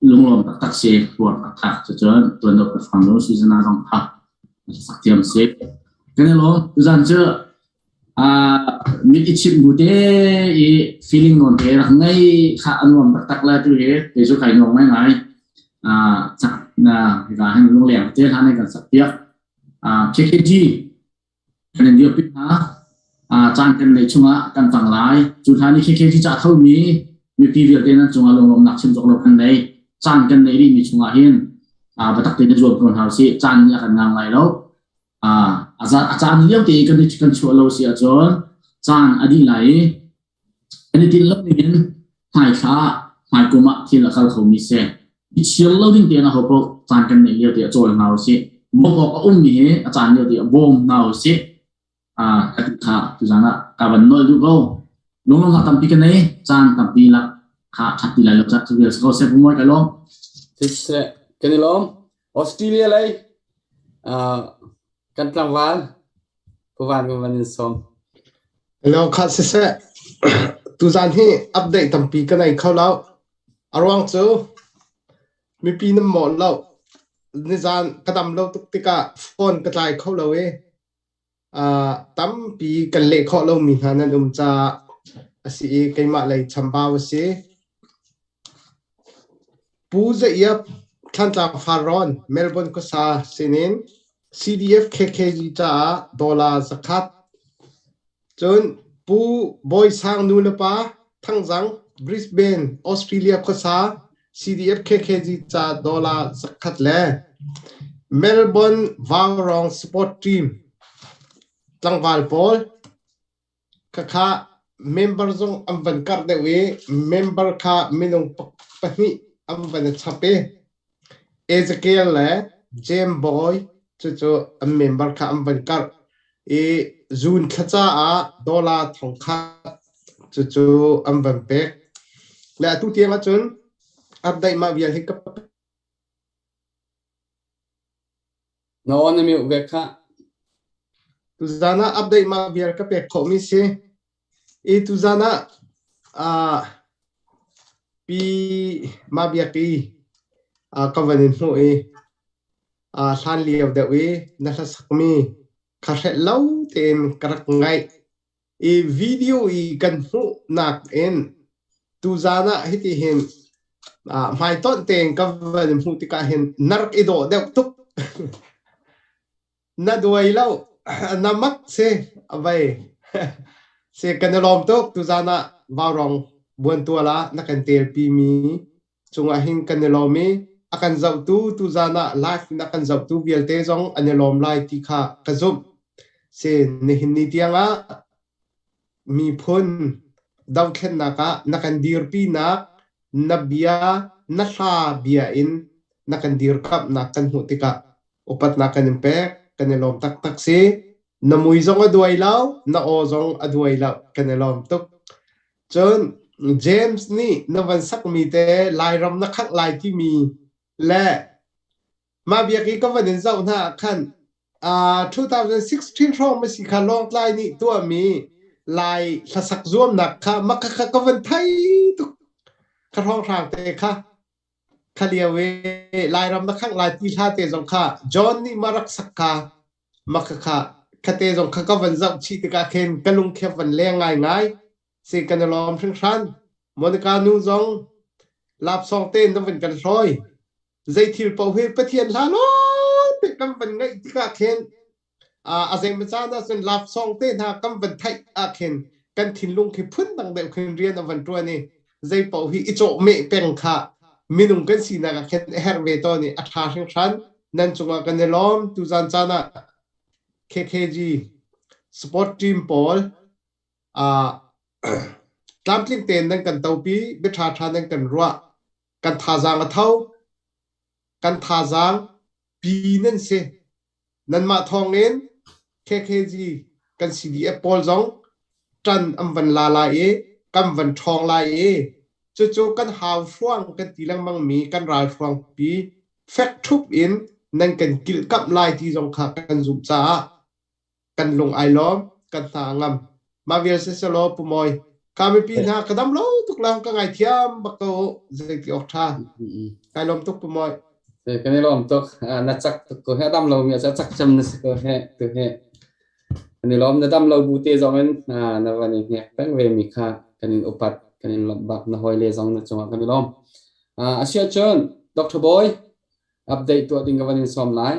Speaker 9: lunglawm taktak si puar taktak. Cucun tuan deuh ka fang lo season ah zong kha sak thiam si. Kan i lawm. Tuzan cu mit i chimh bu te i feeling nawn te rak ngei kha a nuam taktak lai tu hi kei cu kai nuam ngaingai. Cak na hika hin lungleng te hlan in kan sak piak. KKG kan in dirpi hna. Caan kan neih chungah kan tang lai. Cu hlan i KKG ca thomi mipi vialte nan cungah lunglawmnak chim cawk lo kan nei. Caan kan neih rihmi chungah hin biatak tein zuam ko hna usih. Caan nih a kan ngang lai lo. A caan lio te kan kan chuah lo si ahcun caan a dih lai i kan i tinh lo ning in hmaithla hmaikum ah thil a kal khomi si. I chir lo ding tein aho paoh caan kan neih lio te a cawl hna usih. Bawmh awk a ummi hi a caan lio te ah bawm hna usih. Ka ti kha tuzaan ah ka van nawl duh ko. Lunglawmhnak tampi ka nei. Caan tampi lak kha ṭhat ti lai lo cah cu vial si ko seh Pu Mawi ka lawm.
Speaker 2: Siseh, kan i lawm. Australia lei kan tlangval Pu Van kan van in sawm.
Speaker 10: Hello, kha siseh. Tuzaan hi update tampi ka nei kho lo. A ruang cu mipi nan mawh lo. Nizaan ka dam lo tuk tikah phone ka tlai kho lo i Tampi kan leh khawh lomi hna nan um caah a si i keimah lei chambau a si. Pu Za Iap, Thlantlang Farrawn, Melbourne khuasa sinin CDF KKG caah dollar 100. Cun Pu Bawi Sang nu le pa, Thangzang, Brisbane, Australia khuasa CDF KKG ca dollar 100 le Melbourne Vaurong Sport Team tlangval pawl khakha member zong an van karh deuh i member kha minung pahnih an van i chap i Ezekiel le James Boy cucu an member kha an van karh i June thla caah dollar 1000 cucu an van pek. Le atu tiang ahcun update mah vial hi ka
Speaker 2: Na aw na mute ve khah.
Speaker 10: Tuzan ah update mah vial ka pek khawhmi si. I tuzan ah. Pi Mabiaki ka van in hmuh i hlan lio deuh i na hlasakmi kha hrelh lo tein ka rak ngaih. I video i kan hmuhnak in tuzaan ah hiti hin hmaitonh tein ka van in hmuh tikah hin na rak i dawh deuh tuk. Na duai lo. Na mak si. Avei. Si kan i lawm tuk tuzaan ah Vaurong buantual ah na kan telpi mi cungah hin kan i lawm i a kan zohtu tuzaan ah live in a kan zohtu vialte zong an i lawm lai ti kha ka zumh. Si nihin ni tiangah miphun dothlennak ah na kan dirpinak na bia na hla bia in na kan dirkamhnak kan hmuh tikah upatnak kan in pek kan i lawm taktak si. Na mui zong a duai lo na aw zong a duai lo kan i lawm tuk. Cun James nih na van sakmi te Lairam na khangh lai timi le mah biak i ka van in zoh hna ah khan 2016 hrawng ma si kha Lawngtlai nih tuahmi Lai hlasak zuamnak kha maka kha ka van thai tuk kha hrawnghrang te kha kha lio i Lairam na khangh lai ti hla te zong kha John nih ma rak sak kha maka kha khate zong kha ka van zoh chih tikah khin ka lungkhep van leng ngai ngai si kan i lawm hringhran. Monica nu zong lapsawng tein na van kan hlawi. Zei thil paoh hi Pathian hla lawng te kan van ngaih tikah khin a zeimaw caan ah cun lapsawng te hna kan van theih ah khin kan thinlung khi phun dang deuh khin rian a van ṭuan i zei paoh hi i cawhmeh peng kha minung kan sinak ah khin a herh ve tawn i a ṭha hringhran. Nan cungah kan i lawm. Tuzan caan ah KKG sport team pawl tlamtling tein nan kan topi, bia ṭhaṭha nan kan ruah, kan thazaang a tho, kan thazaang pi nan si. Nanmah thawngin KKG kan CDF pawl zong ṭan an van la lai i kan van ṭhawng lai i cucu kan hau hruang kan ti lengmang mi kan ralhruang pi fek ṭhup in nan kan kilhkamh lai ti zong kha kan zumh caah kan lung ai lawm, kan hna a ngam. Mah vial siselaw Pu Mawi, ka mipi hna ka dam lo tuk lang ka ngaithiam bak ko u. Zeiti awk ṭha. Kai lawm tuk Pu Mawi.
Speaker 2: Kan i lawm tuk. Na cak tuk ko he dam lo mi a cak cem na si ko he tu he. Kan i lawm na dam lo bu te zong in na van i hnek peng ve mi kha kan in upat kan in lawmh bak na hawi le zong na cungah kan i lawm. Asiah cun Dr. Boy update tuah ding ka van in sawm lai.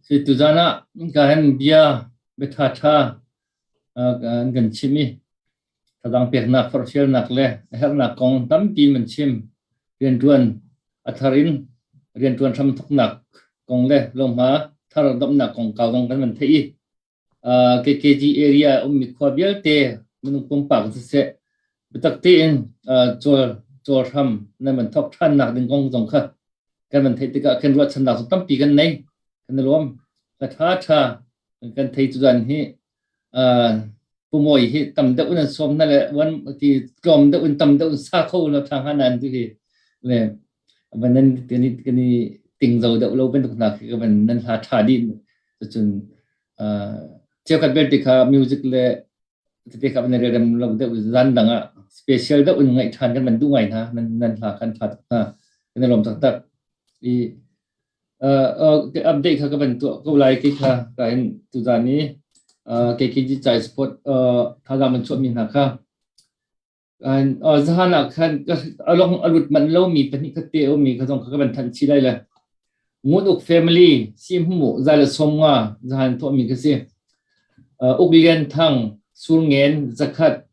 Speaker 11: Si tuzan ah ka hen bia biatha tha an kan chim i thadang peknak forhfialnak le a herhnak kong tampi man chim riantuan a thar in riantuan hram thoknak kong le lohma thar domnak kong kau zong kan van theih i KKG area ummi khua vialte minung pumpak siseh biatak tein cawl cawl hram nan van thok ṭhannak ding kong zong kha kan van theih tikah kan ruahchannak zong tampi kan nei kan i lawm ka ṭha ṭha kan thei cu zan hi pumawi hi tam deuh in an sawm na le wan ti tlawm deuh in tam deuh in sa kho lo ṭha hnga nan tu hi le van nan kan i kan i tingzo deuh lo bantuk hna khi ka van nan hla ṭha dih cun cheukhat belte kha music le tete kha nan rem lo deuh zan dang ah special deuh in ngaih ṭhan kan van duh ngai hna nan nan hla kan ṭha tuk hna kan i lawm taktak i update kha ka van tuah ko lai ke kha ka in tuzan i KKG chai sport thazaang man chuah mi hna kha Zahan ah khan a long a lut manh lomi pahnih khat te a ummi kha zong kha ka van thanh chih lai le. Ngun Uk family Sihmu zai le 50 zahan thawhmi kha si. Uk Lian Thang Surngen zakhat,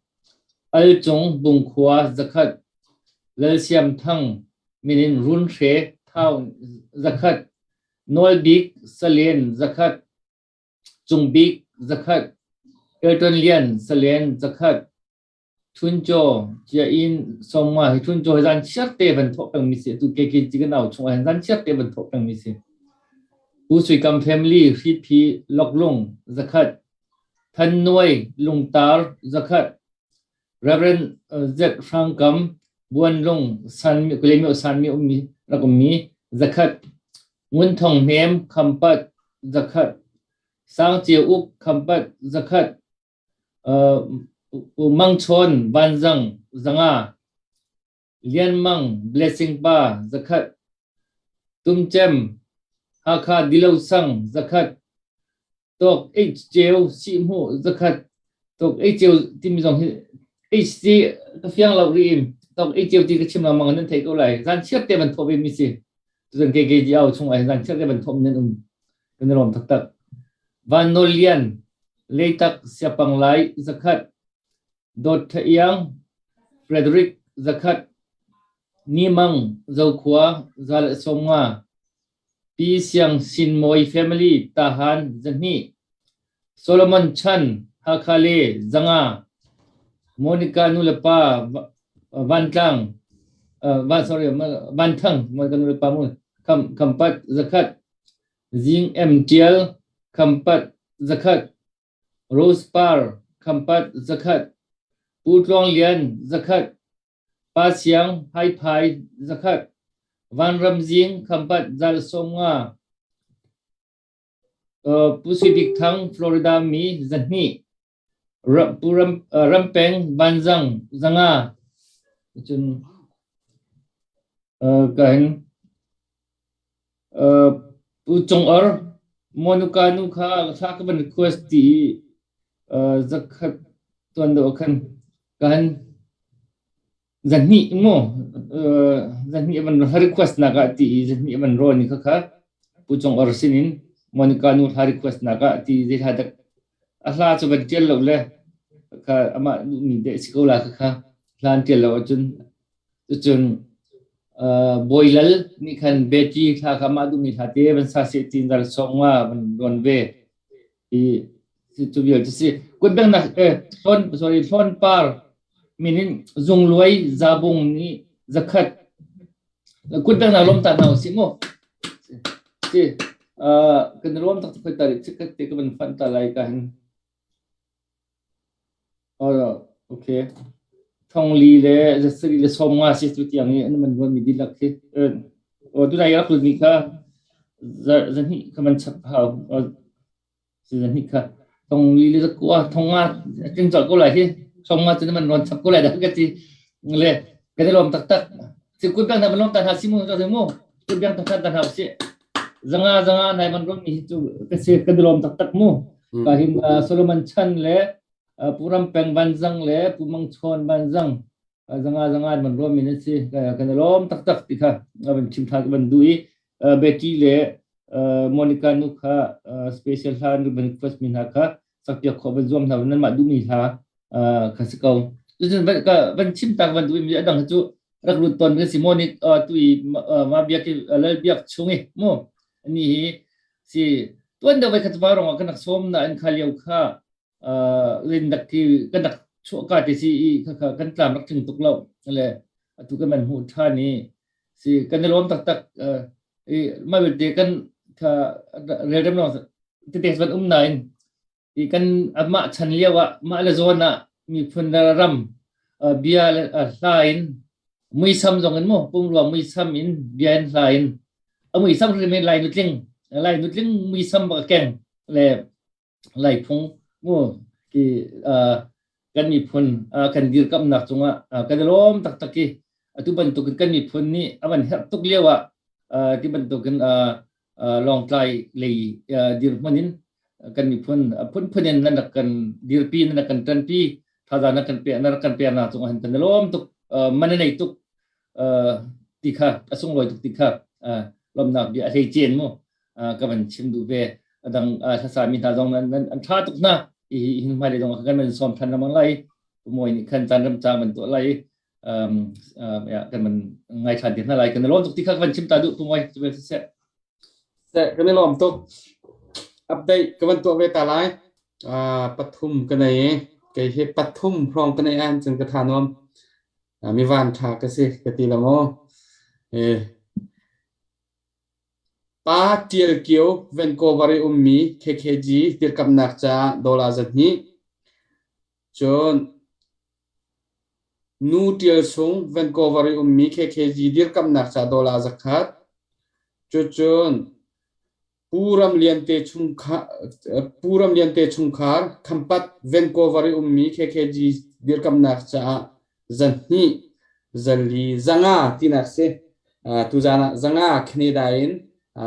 Speaker 11: Al Cung Bungkhua zakhat, Lal Siam Thang minin Run Hre Thau zakhat, Nawl Bik Salen zakhat, Cung Bik zakhat, Elton Lian Salen zakhat, Chuncaw cia in 50 hi chuncaw hi zan chiar te van thawh pengmi si atu keke ci kan au chung ah hin zan chiar te van thawh pengmi si. Pu Sui Kam family Hriphi Loklung zakhat, Than Nuai Lungtar zakhat, Reverend Z Hrang Kam Buanlung San Kulaymyo Sanmi ummi rak ummi zakhat, Ngun Thong Hnem Khampat zakhat, Sang Ceu Uk Khampat zakhat. Pu Mang Chawn Vanzang 500, Lian Mang Blessing Pa 100, Tum Cem Hakha Dilo Sang 100, Tawk H Ceu Sihhmuh 100, Tawk H Ceu timi zong hi H ti ka fiang lo rih in Tawk H Ceu ti ka chim lengmang nan theih ko lai. Zan chiat te van thawh ve mi si. Tuzan KKG au chung ah zan chiat te van thawh nan um. Kan i lawm taktak. Van Nawl Lian, Leitak Siapang Lai 100, Dawt Tha Iang, Frederick 100, Ni Mang Zokhua 150, Pi Siang Sin Mawi Family Tahan 200, Solomon Chan Hakha le 500, Monica nulepa Vantlang van sorry Vanthang Monica nulepa mu Khampat 100, Zing Em Ṭial Khampat 100, Rose Par Khampat 100, Pu Tluang Lian 100, Pa Siang Haiphai 100, Vanram Zing Khampat 150, Pu Sui Bik Thang Florida mi 200, Pu Ram Peng Vanzang 500, cun ka hin Pu Cung Or, Monuka nu kha thla ka van request ti i zakhat tuan deuh khan kan zahnih mu zahnih van request nak ah ti i zahnih van rawn ni kha kha Pu Cung Or sin in Monica nu thla request nak ah ti zei hla dak a hla cu van tial lo le kha amah duhmi deh si ko la kha kha hla an tial lo ahcun Cucun Bawi Lal nih khan Betty thla kha mah duhmi hla te van sa seh ti zal sawng nga van rawn ve i cu vial cu si. Kutbengnak hlawn sorry hlawn par min in zungluai zabung nih 100 kutbengnak lawm ta hna usih mu. Si kan rawm tak tak ta ri chikat te ka van fan ta lai ka hin. Okay. 40 le 70 le 50 si tu tiang i an man ruan mi dihlak khi. O tu nai rak ni kha zahnih kha man chap hau. Si zahnih kha 4 le zakua 50 ting chol ko lai hi. 50 cu man ruan chap ko lai dah ka ti. Le ka lom taktak. Si kun bang na man lom ta ha si mu ka mu. Kun bang ta ta ha si. 500 500 nai man ruan mi hi cu ka si ka lom taktak mu. Ka hin Solomon chan le Pu Ram Peng Vanzang le Pu Mang Chawn Vanzang 500 500 man ruam min an si. Kan i lawm taktak ti kha van chim tha ka van duh i Betty le Monica nu kha special hla van request mi hna kha sakpiak khawh van zuam hna nan mah duhmi hla kha si ko. Cucun van chim tak van duh mi adang cu rak lut ton kan si Monic tu i ma biak lal biak chung i mu ani hi si tuan deuh voi khat va rong ah kan rak sawm na an kha lio kha rin dak ki kan rak chuah ka te si i kha kha kan tlam rak tling tuk lo le atu kan man hmuh than i si kan i lawm taktak i mah belte kan kha relrem long tete van um nain i kan amah chan lio ah mah le zawn ah miphun le ram bia le hla in muisam zong in mu pumrua muisam in bia in hla in a muisam hrim in lai nutling lai nutling muisam bak keng le lai phung mu ki kan miphun kan dirkamnak cungah kan i lawm taktak i atu bantukin kan miphun nih a van herh tuk lio ah ti bantukin Lawngtlai lei dirhmun in kan miphun phunphun in nan rak kan dirpi nan rak kan ṭanpi thazaang nan kan pe nan rak kan peknak cungah hin kan i lawm tuk man a nei tuk ti kha a sunglawi tuk ti kha lawmnak bia a hlei cen mu ka van chim duh ve a dang hlasa mi hna zong nan an ṭha tuk hna hi hin hmailei zong kan van sawm ṭhan lengmang lai moi nih khan caan ram cang van tuah lai ya kan man ngai than te hna lai kan lawm tuk ti kha kan chim ta duh pu moi cu seh
Speaker 2: seh kan i lawm tuk update ka van tuah ve ta lai 3 ka nei kei hi 3 hrawng ka nei an cun ka tha nuam mi van tha ka si ka ti la mo eh Pa Tial Kio Vancouver i ummi KKG dirkamnak caah dollar 200 cun Nu Ṭial Sung, Vancouver i ummi KKG dirkamnak ca dollar 100. Cucun. Pu Ram Lian te chungkhar Pu Ram Lian te chungkhar Khampat Vancouver i ummi KKG dirkamnak caah zahnih zali zanga tinak si. Tuzan ah zanga Canada in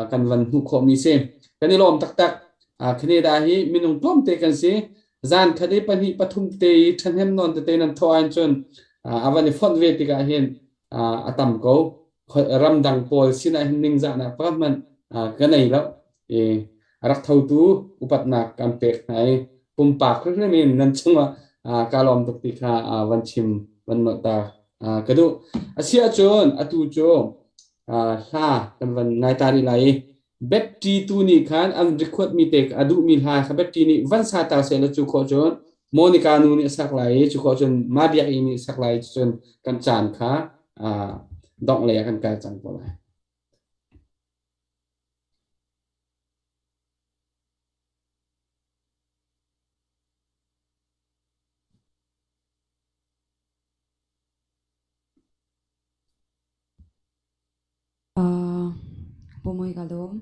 Speaker 2: kan van hmuh khawhmi si. Kan i lawm taktak. Canada hi minung tlawmte kan si. Zan khat i pahnih pathum te i ṭhahnem nawn tete nan thawh ahcun a van i fonh ve tikah hin a tam ko. Ramdang pawl sinah hin ningzahnak pakhat hmanh ka nei lo. I a rak thotu upatnak kan pek hna i pumpak hrimhrim in nan cungah ka lawm tuk ti kha van chim van nolh ta ka duh. A si ahcun atu cu hla kan van ngai ta rih lai i Betty tu nih khan an record mi te a duhmi hla kha Betty nih van sa ta seh law cu khawh cun Monica nu nih a sak lai i cu khawh cun Ma Biak I nih a sak lai i cun kan caan kha dongh lei ah kan kal cang ko lai.
Speaker 7: Pumoi ka lawm.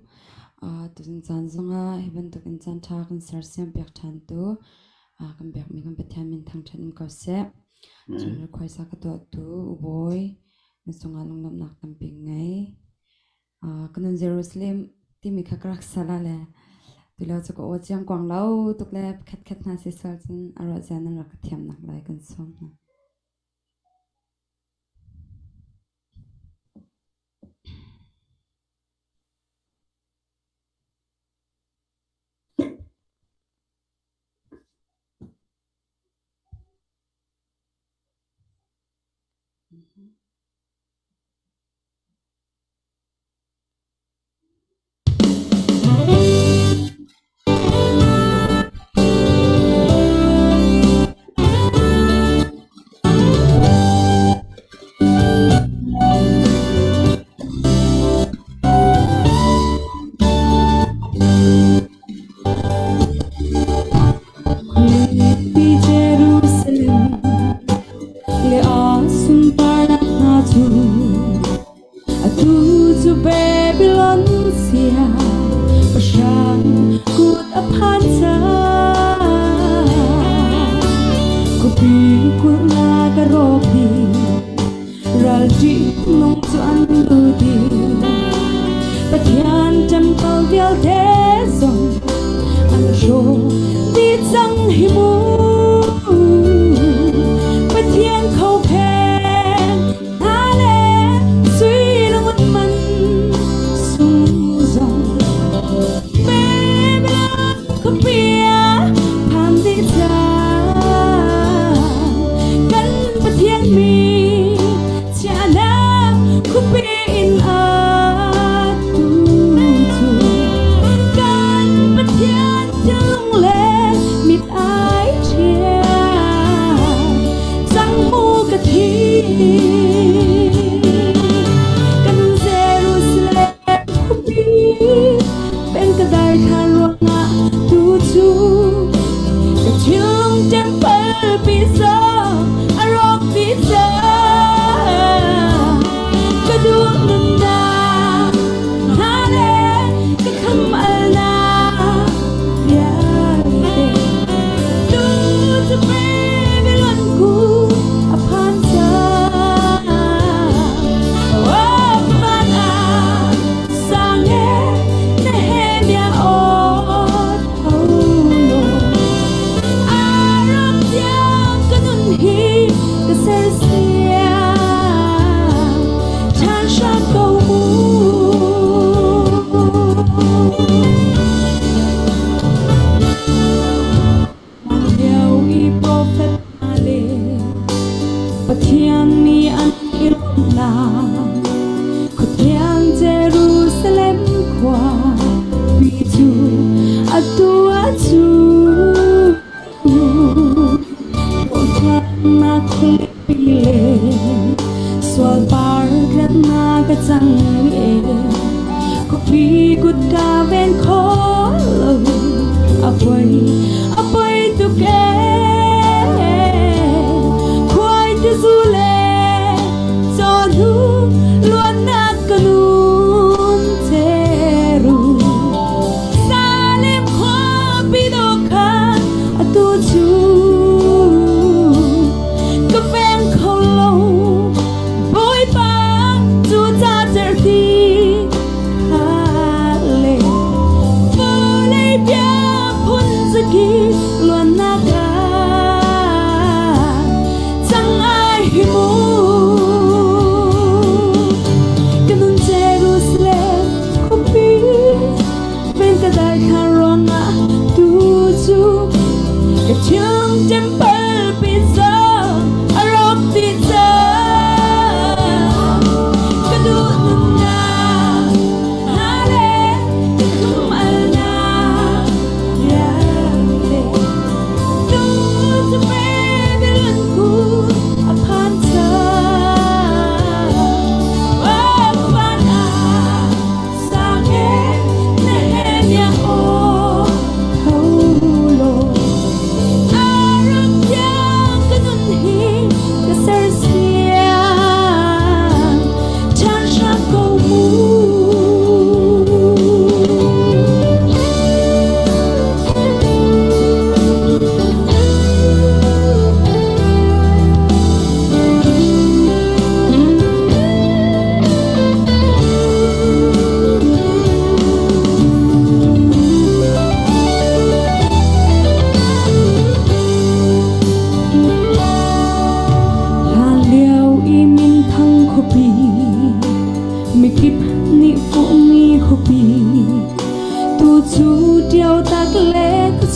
Speaker 7: Tuzing caan zongah hi bantukin caan ṭha kan sersiam piak ṭhan tu kan biakmi kan Pathian min thangṭhat in ko seh. Cun khuaisa ka tuahtu U Bawi, na cungah lunglawmhnak tampi ngei. Ka nun Jerusalem timi kha ka rak sal ah le tulio cu ka aw ciangkuang lo tuk le pakhatkhat hna si sual cun a ruah zia nan rak ka thiamnak lai kan sawm hna. Khualipi Jerusalem le a sunparnak hna cu Atu cu Babylon siangpahrang kut a phan cang. Khuapi kulhnak a rawk dih, ral ṭihnung cu an lut i Pathian ṭempal vialte zong an hrawh dih cang hi mu. Pathian khokheng hna le sui lungut man sung zong Babylon khuapi ah phan dih cang. Kan Pathian mi chiahnak khuapi in atu cu kan Pathian thinlung le mit ai ṭhial cang mu ka thi. Kan Jerusalem khuapi pen ka dai thlan ruangah tu cu ka thinlung temple pi zong a rawk dih cang. Ka duh nunnak hna le ka kham alnak vialte tu cu Babylon ku a phan cang. Oh, van ah sang e Nehemiah aw tho law Arab tiang ka nun hi ka sersiam ṭhan hram ko mu. Lio i profet hna le Pathian nih an i lawmhnak khuathiang Jerusalem khua pi cu atu ahcun hlawhtlannak khualipi le sualpar tlatnak a cang e. Khuapi kutka ven kho lo a poi a poi tuk e. Khuai tizu le cawhnu luannak ka nun teru.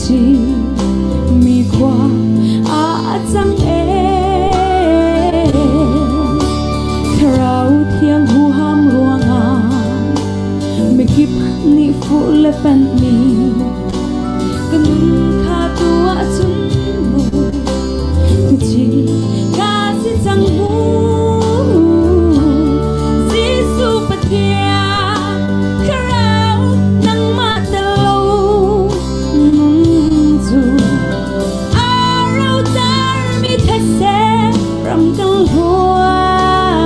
Speaker 12: chi mi khua a cang e. Thlarau thiang huham ruangah mikip nih fuh le panh mi ka nun kha tu ahcun mu chi ka si cang mu. Jesuh Pathian Thlarau nangmah tel lo nun cu a rocar mi thetse ram kan hluan.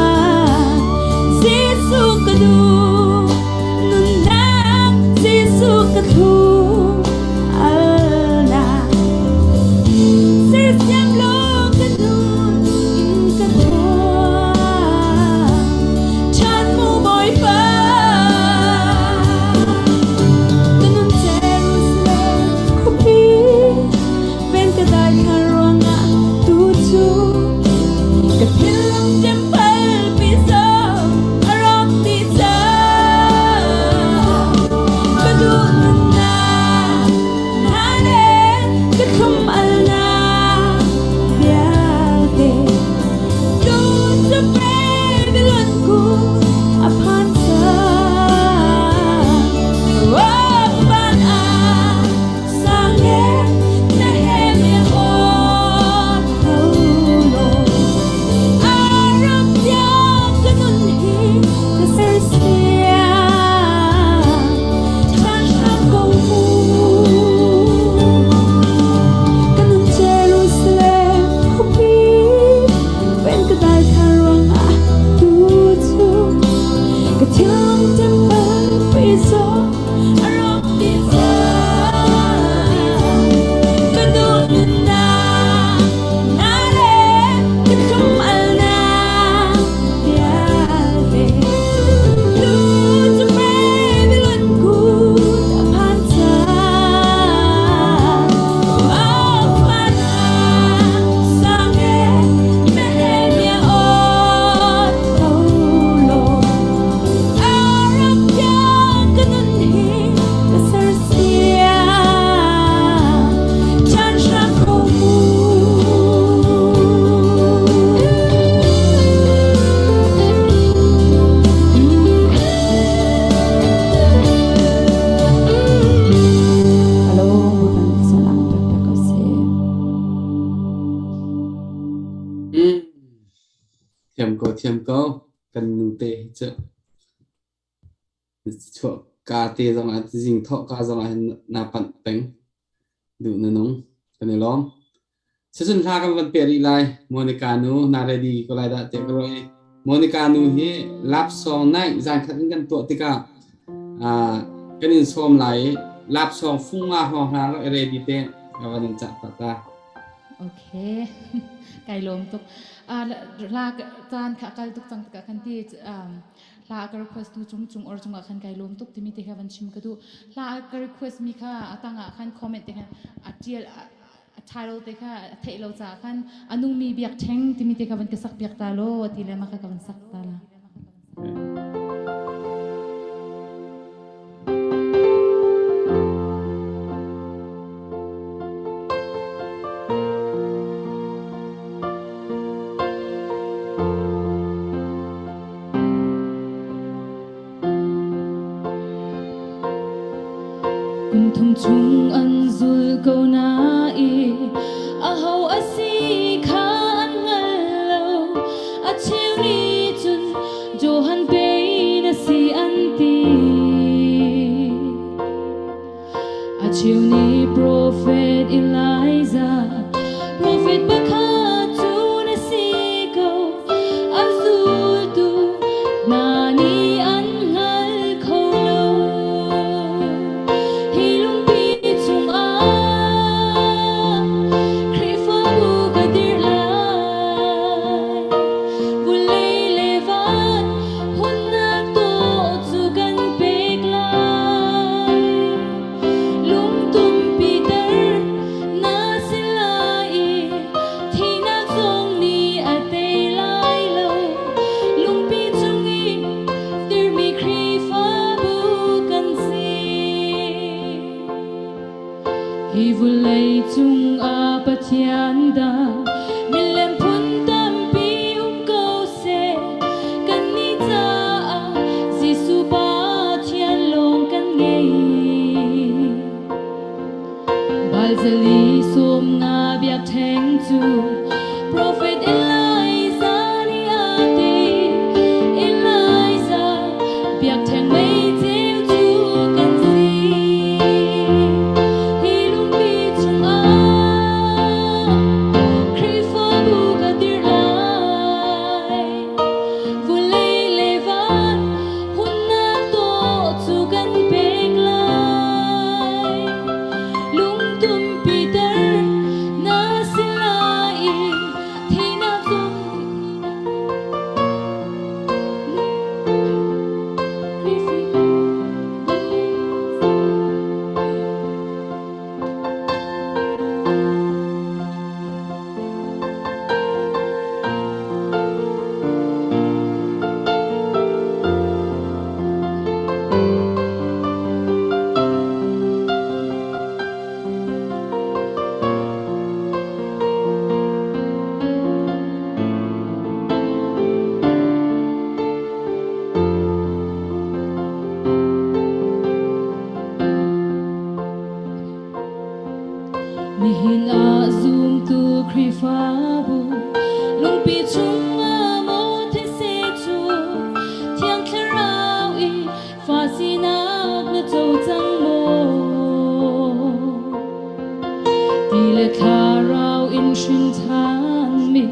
Speaker 12: Jesuh ka duh nunnak, Jesuh ka thlu alnak, sersiam law ka nun in ka tuah chan mu Bawipa. Ka nun Jerusalem khuapi ven ka dai thla ruangah tu cu ka thinlung temple pi zong a rawk dih cang. Ka duh nunnak hna le ka thlum alnak vialte tu cu Babylon ku a phan cang. Oh, van ah sang e na he mi aw tho lo Arab tiang ka nun hi ka sersiam than hram ko mu. Ka nun Jerusalem khuapi ven ka dai kha ruangah tu cu ka thinlung temple pi zong a rawk dih cang. Ka duh nunnak na le ka thlum alnak vialte tu cu Babylon kut a phan cang. Oh, van ah sang e Nehemiah aw tho law Arab tiang ka nun hi ka sersiam chan hram ko mu. Hello, Bawipa nih salam pek pek ko seh.
Speaker 2: Thiam ko, thiam ko. Kan nu te hi cu chuah ka te zong ah zing thawh ka zong ah hin na panh peng. Duh na nung. Kan i lawm. Cucun hla kan van peh rih lai. Monica nu na ready ko lai dah tiah ka ruah i Monica nu hi lap song night zan khat in kan tuah tikah kan in sawm lai i lap song fung nga hrawng hna rak i ready te ka van in cah ta ta.
Speaker 5: Okay. Kai lawm tuk. La caan kha kal tuk cang tikah khan ti hla ka request tu cung cung or cungah khan kai lawm tuk timi te kha van chim ka duh. Hla ka request mi kha a tangah khan comment te khan a tial a title te kha a theih lo caah khan a nungmi biak ṭheng timi te kha van ka sak piak ta law ti le mah kha ka van sak ta la. Kum thum chung an zul ko nain aho a si kha an hngal lo. A cheu nih cun Johan pei na si an ti. A cheu nih profet Elijah, profet pakhat cu na si ko. A zultu hna nih an hngal kho lo. Hi lungpi cungah Khrihfabu ka dirh lai. Vulei le van hunnak tawh cu kan pek lai. Lungtumpi
Speaker 12: Zali 50 biakṭheng cu Profet Elijah nih a ti. Elijah biakṭheng meiceu cu kan si. Hi lungpi chungah Khrihfabu ka dirh lai. Vulei le van hunnak tawh cu kan pek lai. Lungtum Peter na si lai i thihnak zong Nihin ah zumtu Khrihfabu lungpi chungah maw these cu Thiang Thlarau i fa sinak na co cang maw? Ti le thlarau in hrin ṭhanmi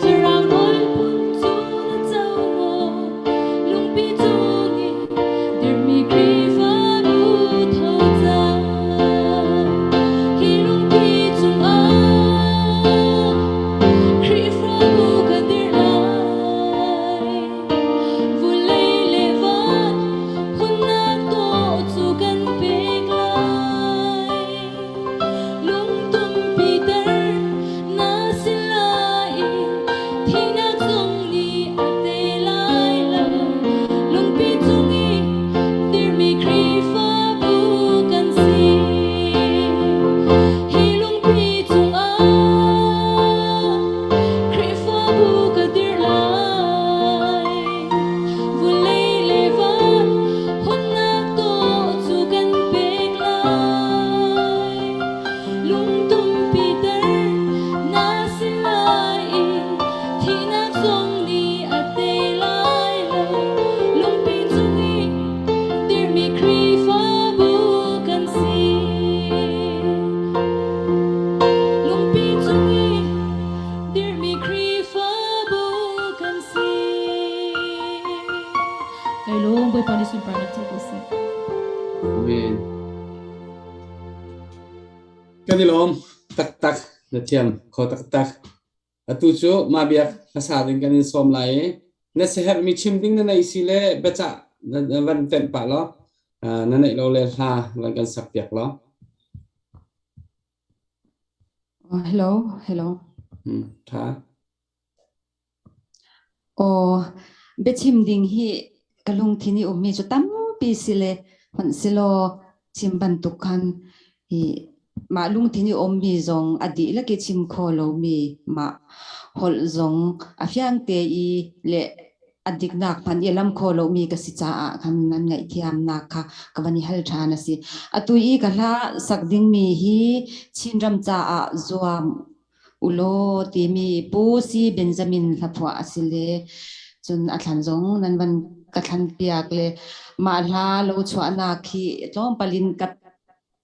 Speaker 12: thlarau rawl phun cu na co maw? Lungpi cung i dirhmi Khrihfabu tho cang. Hi lungpi cungah Khrihfabu ka dirh lai. Vulei le van hunnak tawh cu kan pek lai. Lungtum Peter na si lai i thihnak zong nih a tei lai lo. Lungpi cung i dirhmi Khrihfabu kan si. Hi lungpi cungah Khrihfabu ka dirh lai. Vulei le van hunnak tawh cu kan pek lai. Lungtum Peter na si lai i thihnak zong nih a tei lai lo. Lungpi cung i dirhmi Khrihfabu kan si. Lungpi cung i dirhmi Khrihfabu kan si. Kai lawm Bawipa nih sunparnak co ko seh.
Speaker 2: Amen. Kan i lawm taktak na thiam kho taktak. Atu cu mah biak hmasa ding kan in sawm lai i na siaherhmi chim ding na neih si le biacah na van tenh pah law na neih lo le hla van kan sak piak law.
Speaker 7: Hello, hello.
Speaker 2: Tha.
Speaker 7: Aw, biachim ding hi ka lungthin i ummi cu tampi si le hmanhsehlaw chim bantuk khan hi mah lungthin i ummi zong a dihlak i chim kho lomi mah holh zong a fiang te i le a diknak hmanh i lam kho lomi ka si caah khan nan ngaihthiamnak kha ka van i hal ṭhan a si. Atu i ka hla sak dingmi hi Chinram caah zuam ulaw timi Pu Si Benjamin hlaphuah a si le cun a thlan zong nan van ka thlan piak le mah hla lo chuahnak hi tlawmpal in ka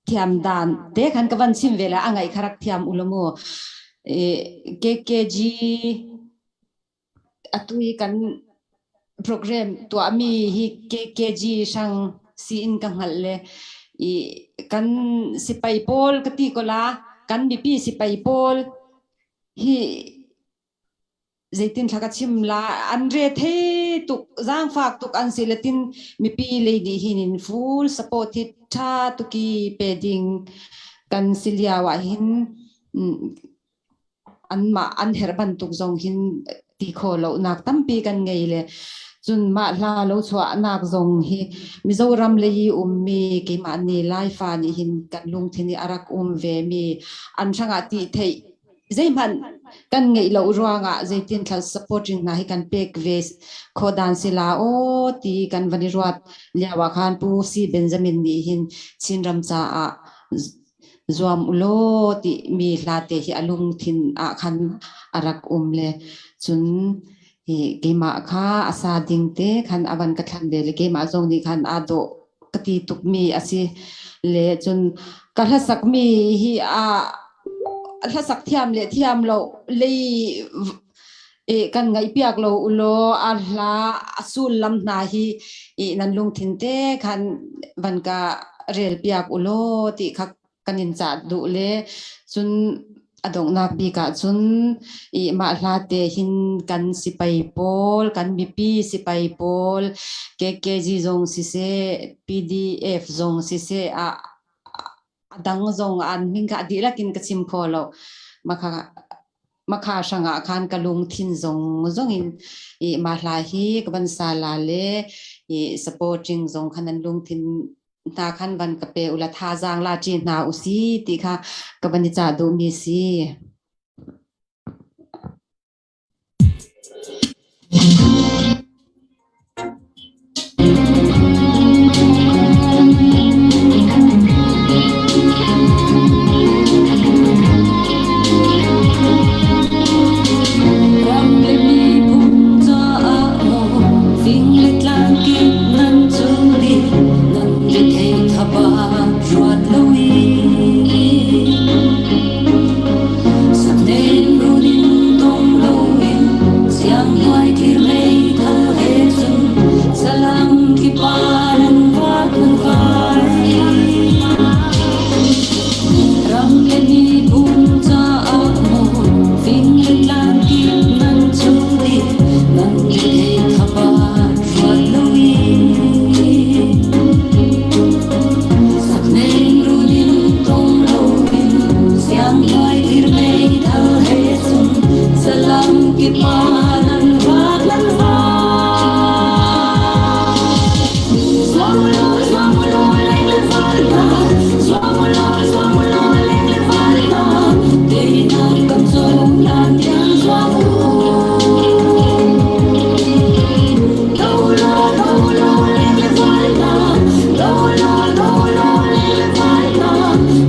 Speaker 7: thiam dan te khan ka van chim ve la a ngaih kha rak thiam ulaw mu. KKG Atu i kan program tuahmi hi KKG hrang siin ka hngalh le i kan sipai pawl ka ti ko la kan mipi sipai pawl hi zeitin thla ka chim la an re thei tuk zaangfak tuk an si le tin mipi lei nih hin in full support hi tha tuki pe ding kan si lio ah hin anmah an herh bantuk zong hin ti khawh lonak tampi kan ngei le cun mah hla lo chuahnak zong hi Mizoram lei i ummi keimah nih Laifa nih hin kan lungthin i a rak um ve mi an hrangah ti theih zeihmanh kan ngeih lo ruangah zeitin thla supporting hna hi kan pek ve khawh dan sila aw ti kan van i ruat lio ah khan Pu Si Benjamin nih hin Chinram caah. Zuam ulaw ti mi hla te hi a lungthin ah khan a rak um le cun hi keimah kha a sa ding te khan a van ka thlan ve le keimah zong nih khan aa dawh ka ti tuk mi a si le cun ka hlasak mi hi a hlasak thiam le thiam lo lei i kan ngaihpiak lo ulaw a hla a sullam hna hi i nan lungthin te khan van ka relpiak ulaw ti kha kan in cah duh le cun a donghnak bik ah cun i mah hla te hin kan sipai pawl kan mipi sipai pawl KKG zong siseh PDF zong siseh a a dang zong an min kha dihlak in ka chim kho lo makha makha hrangah khan ka lungthin zong zong in i ma hla hi ka van sa la le i supporting zong khan an lungthin hna khan van ka pe ula thazaang la ṭi hna usi ti kha ka van i cah duhmi si.
Speaker 12: Ram le miphun caah maw fing le tlang kip nan cung dih nan rethei thaba ruat lo i Saknen runin tong loin sianghnuai thir meithal he cun salam kipa nan vak nan vai. Ram le miphun caah maw fing le tlang kip nan chung dih nan rethei thaba ruat loin. Sakneng runin tong loin sianghnuai thir meithal he cun salam kipa nan vak nan vai. Zuamulo, zuamulo, leng le val hna. Zuamulo, zuamulo, leng le val hna. Teinak kan co hlan tiang zuam u. Do lo, do lo, leng le val hna. Do lo, do lo, leng le val hna.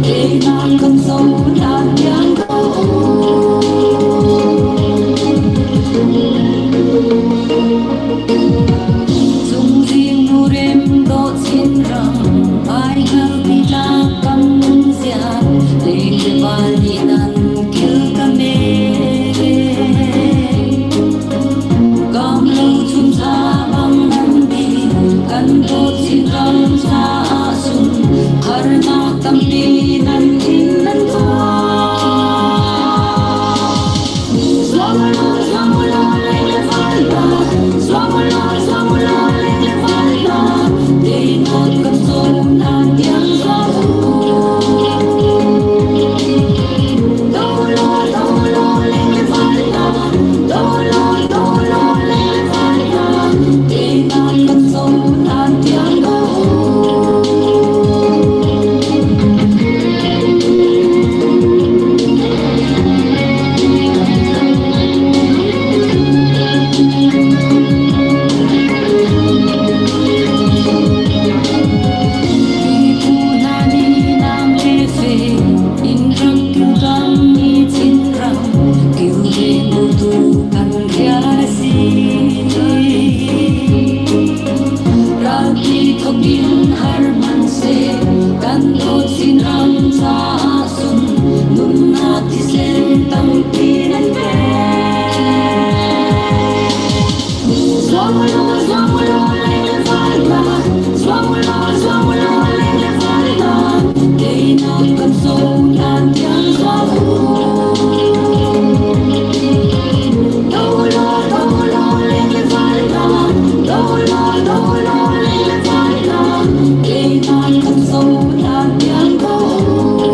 Speaker 12: Teinak kan co hlan tiang do u. Cungzing murem dawh Chinram, ai hngalpi tlak kan zia, leng le val nih nan kil ka me. Kam lo chuncha bang nan bi, kan dawt Chinram caah sun, harnak tampi nan in nan tuar. Zuamulo, zuamulo, leng le val hna, zuamulo, zuamulo, leng le val hna, teinak kan co hlan tiang zuam u. Do lo, do lo, leng le val hna, do lo, do lo, leng le val hna, teinak kan co hlan tiang do u. Pipu hna nih nam le fe in ram kilram mi Chinram kilven tu kan rian a si. Ralpi thawkin har hmanhseh kan dawt Chinram caah sun nunnak thisen tampi nan pek. Zuamulo, zuamulo, leng le val hna. Zuamulo, zuamulo, leng le val hna. Teinak kan co hlan tiang zuam u. Do lo, do lo, leng le val hna. Do lo, do lo, leng le val hna. Teinak kan co hlan tiang do u.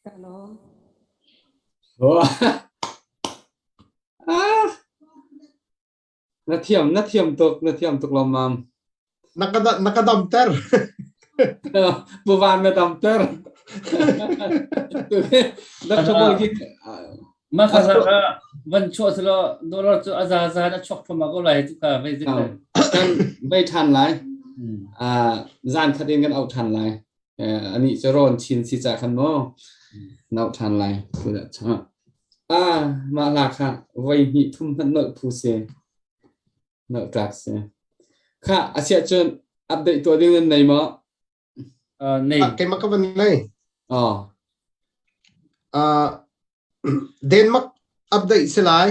Speaker 7: Hello.
Speaker 2: Oh. Ah. Na thiam, na thiam tuk, na thiam tuk lawmmam.
Speaker 10: Na ka na ka damter.
Speaker 2: Pu Van na damter. Dr. Bawi ki
Speaker 11: Ma kha sa kha van chuah selo dollar cu a za za na chuak thluahmah ko lai cu ka vei zik le.
Speaker 2: Kan vei ṭhan lai. Zan khat in kan auh ṭhan lai. Ani cu rawn chin si ca khan maw na auh ṭhan lai. Ah, mah hla kha voi hnih thum hmanh nolh phu si. Nolh tlak si. Kha asiah cun update tuah ding nan nei maw?
Speaker 11: Nei.
Speaker 10: Keimah ka van nei.
Speaker 2: Oh.
Speaker 10: Denmark update si lai.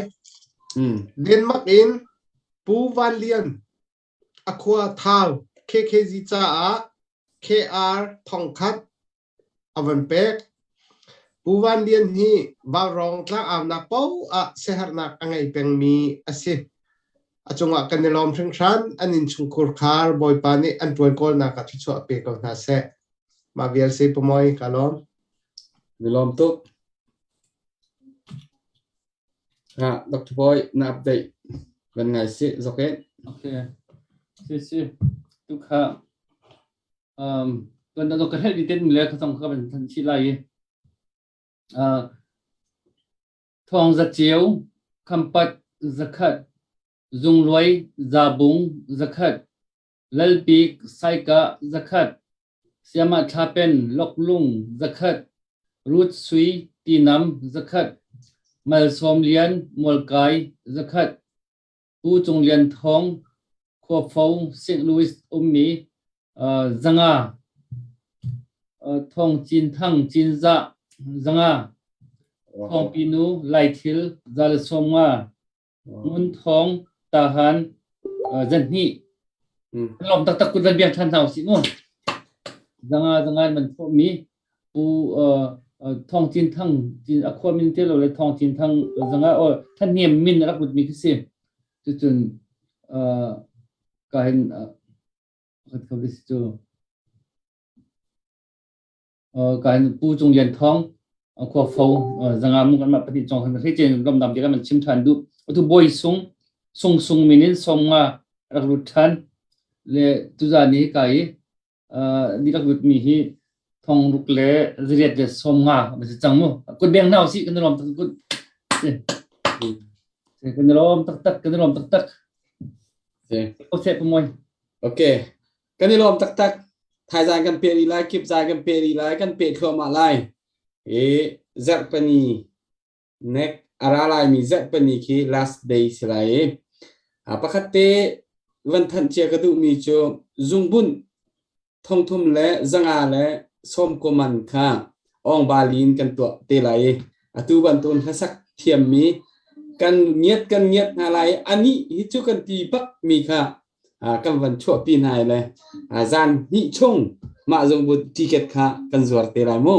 Speaker 10: Denmark in Pu Van Lian a khua Thau KKG caah KR thongkhat a van pek. Pu Van Lian hi Vaurawng tlangaunak paoh ah siaherhnak a ngei pengmi a si. A cungah kan i lawm hringhran. An innchungkhur khar Bawipa nih an ṭuan kawlnak ah thluachuah pe ko hna seh. Mah vial si Pamoy ka lawm.
Speaker 2: Ni lawm tuk. Ah, Dr. Boy, na update van ngai si zoke.
Speaker 11: Okay. Si si. Tu kha um kan da ka help ten le ka song ka ban than chi lai. Thawng za ceu, Khampat zakhat, Zungluai Zabung zakhat, Lalbik Saikah zakhat, Siamah Thlapen Loklung zakhat, Ruth Sui Tinam zakhat, Malsawm Lian Mualkai zakhat, Pu Cung Lian Thawng Khuafo St. Louis ummi 500, Thawng Cin Thang Cinzah 500, Thawng Pinu Laithil 150, Ngun Thawng Tahan 200. Lawm taktak kut van biak ṭhan hna usih mu. 500 500 in man thawhmi Pu Thawng Cin Thang a khua min te lo le Thawng Cin Thang 500 or Thahniam min a rak lutmi khi si. Cucun ka hin cu ka hin Pu Cung Lian Thawng khua fo 500 mu kan mah pahnih cong kan hlei chen ram dam ti kan chim than du atu Bawi Sung Sung Sung min in 50 rak lut than le tuzan ni ka i ni rak lut mi hi 6850 a si cang mu. Kut beng hna usih, kan i lawm tak kut. Kan i lawm taktak, kan i lawm taktak. O se pamoy.
Speaker 2: Okay. Kan i lawm taktak. Thaizang kan pe rih lai, kip zai kan pe rih lai, kan pe thluahmah lai. E zarhpani nek a ra laimi zarhpani khi last day si lai i pakhat te van thanh cia ka duhmi cu zungbunh 3390 man kha awngbalin kan tuah te lai i atu bantukin hlasak thiammi kan ngiat kan ngiat hna lai anih hi cu kan ti bak mi kha kan van chuahpi hna le zan hnih chung mah zungbut ticket kha kan zuar te lai mu.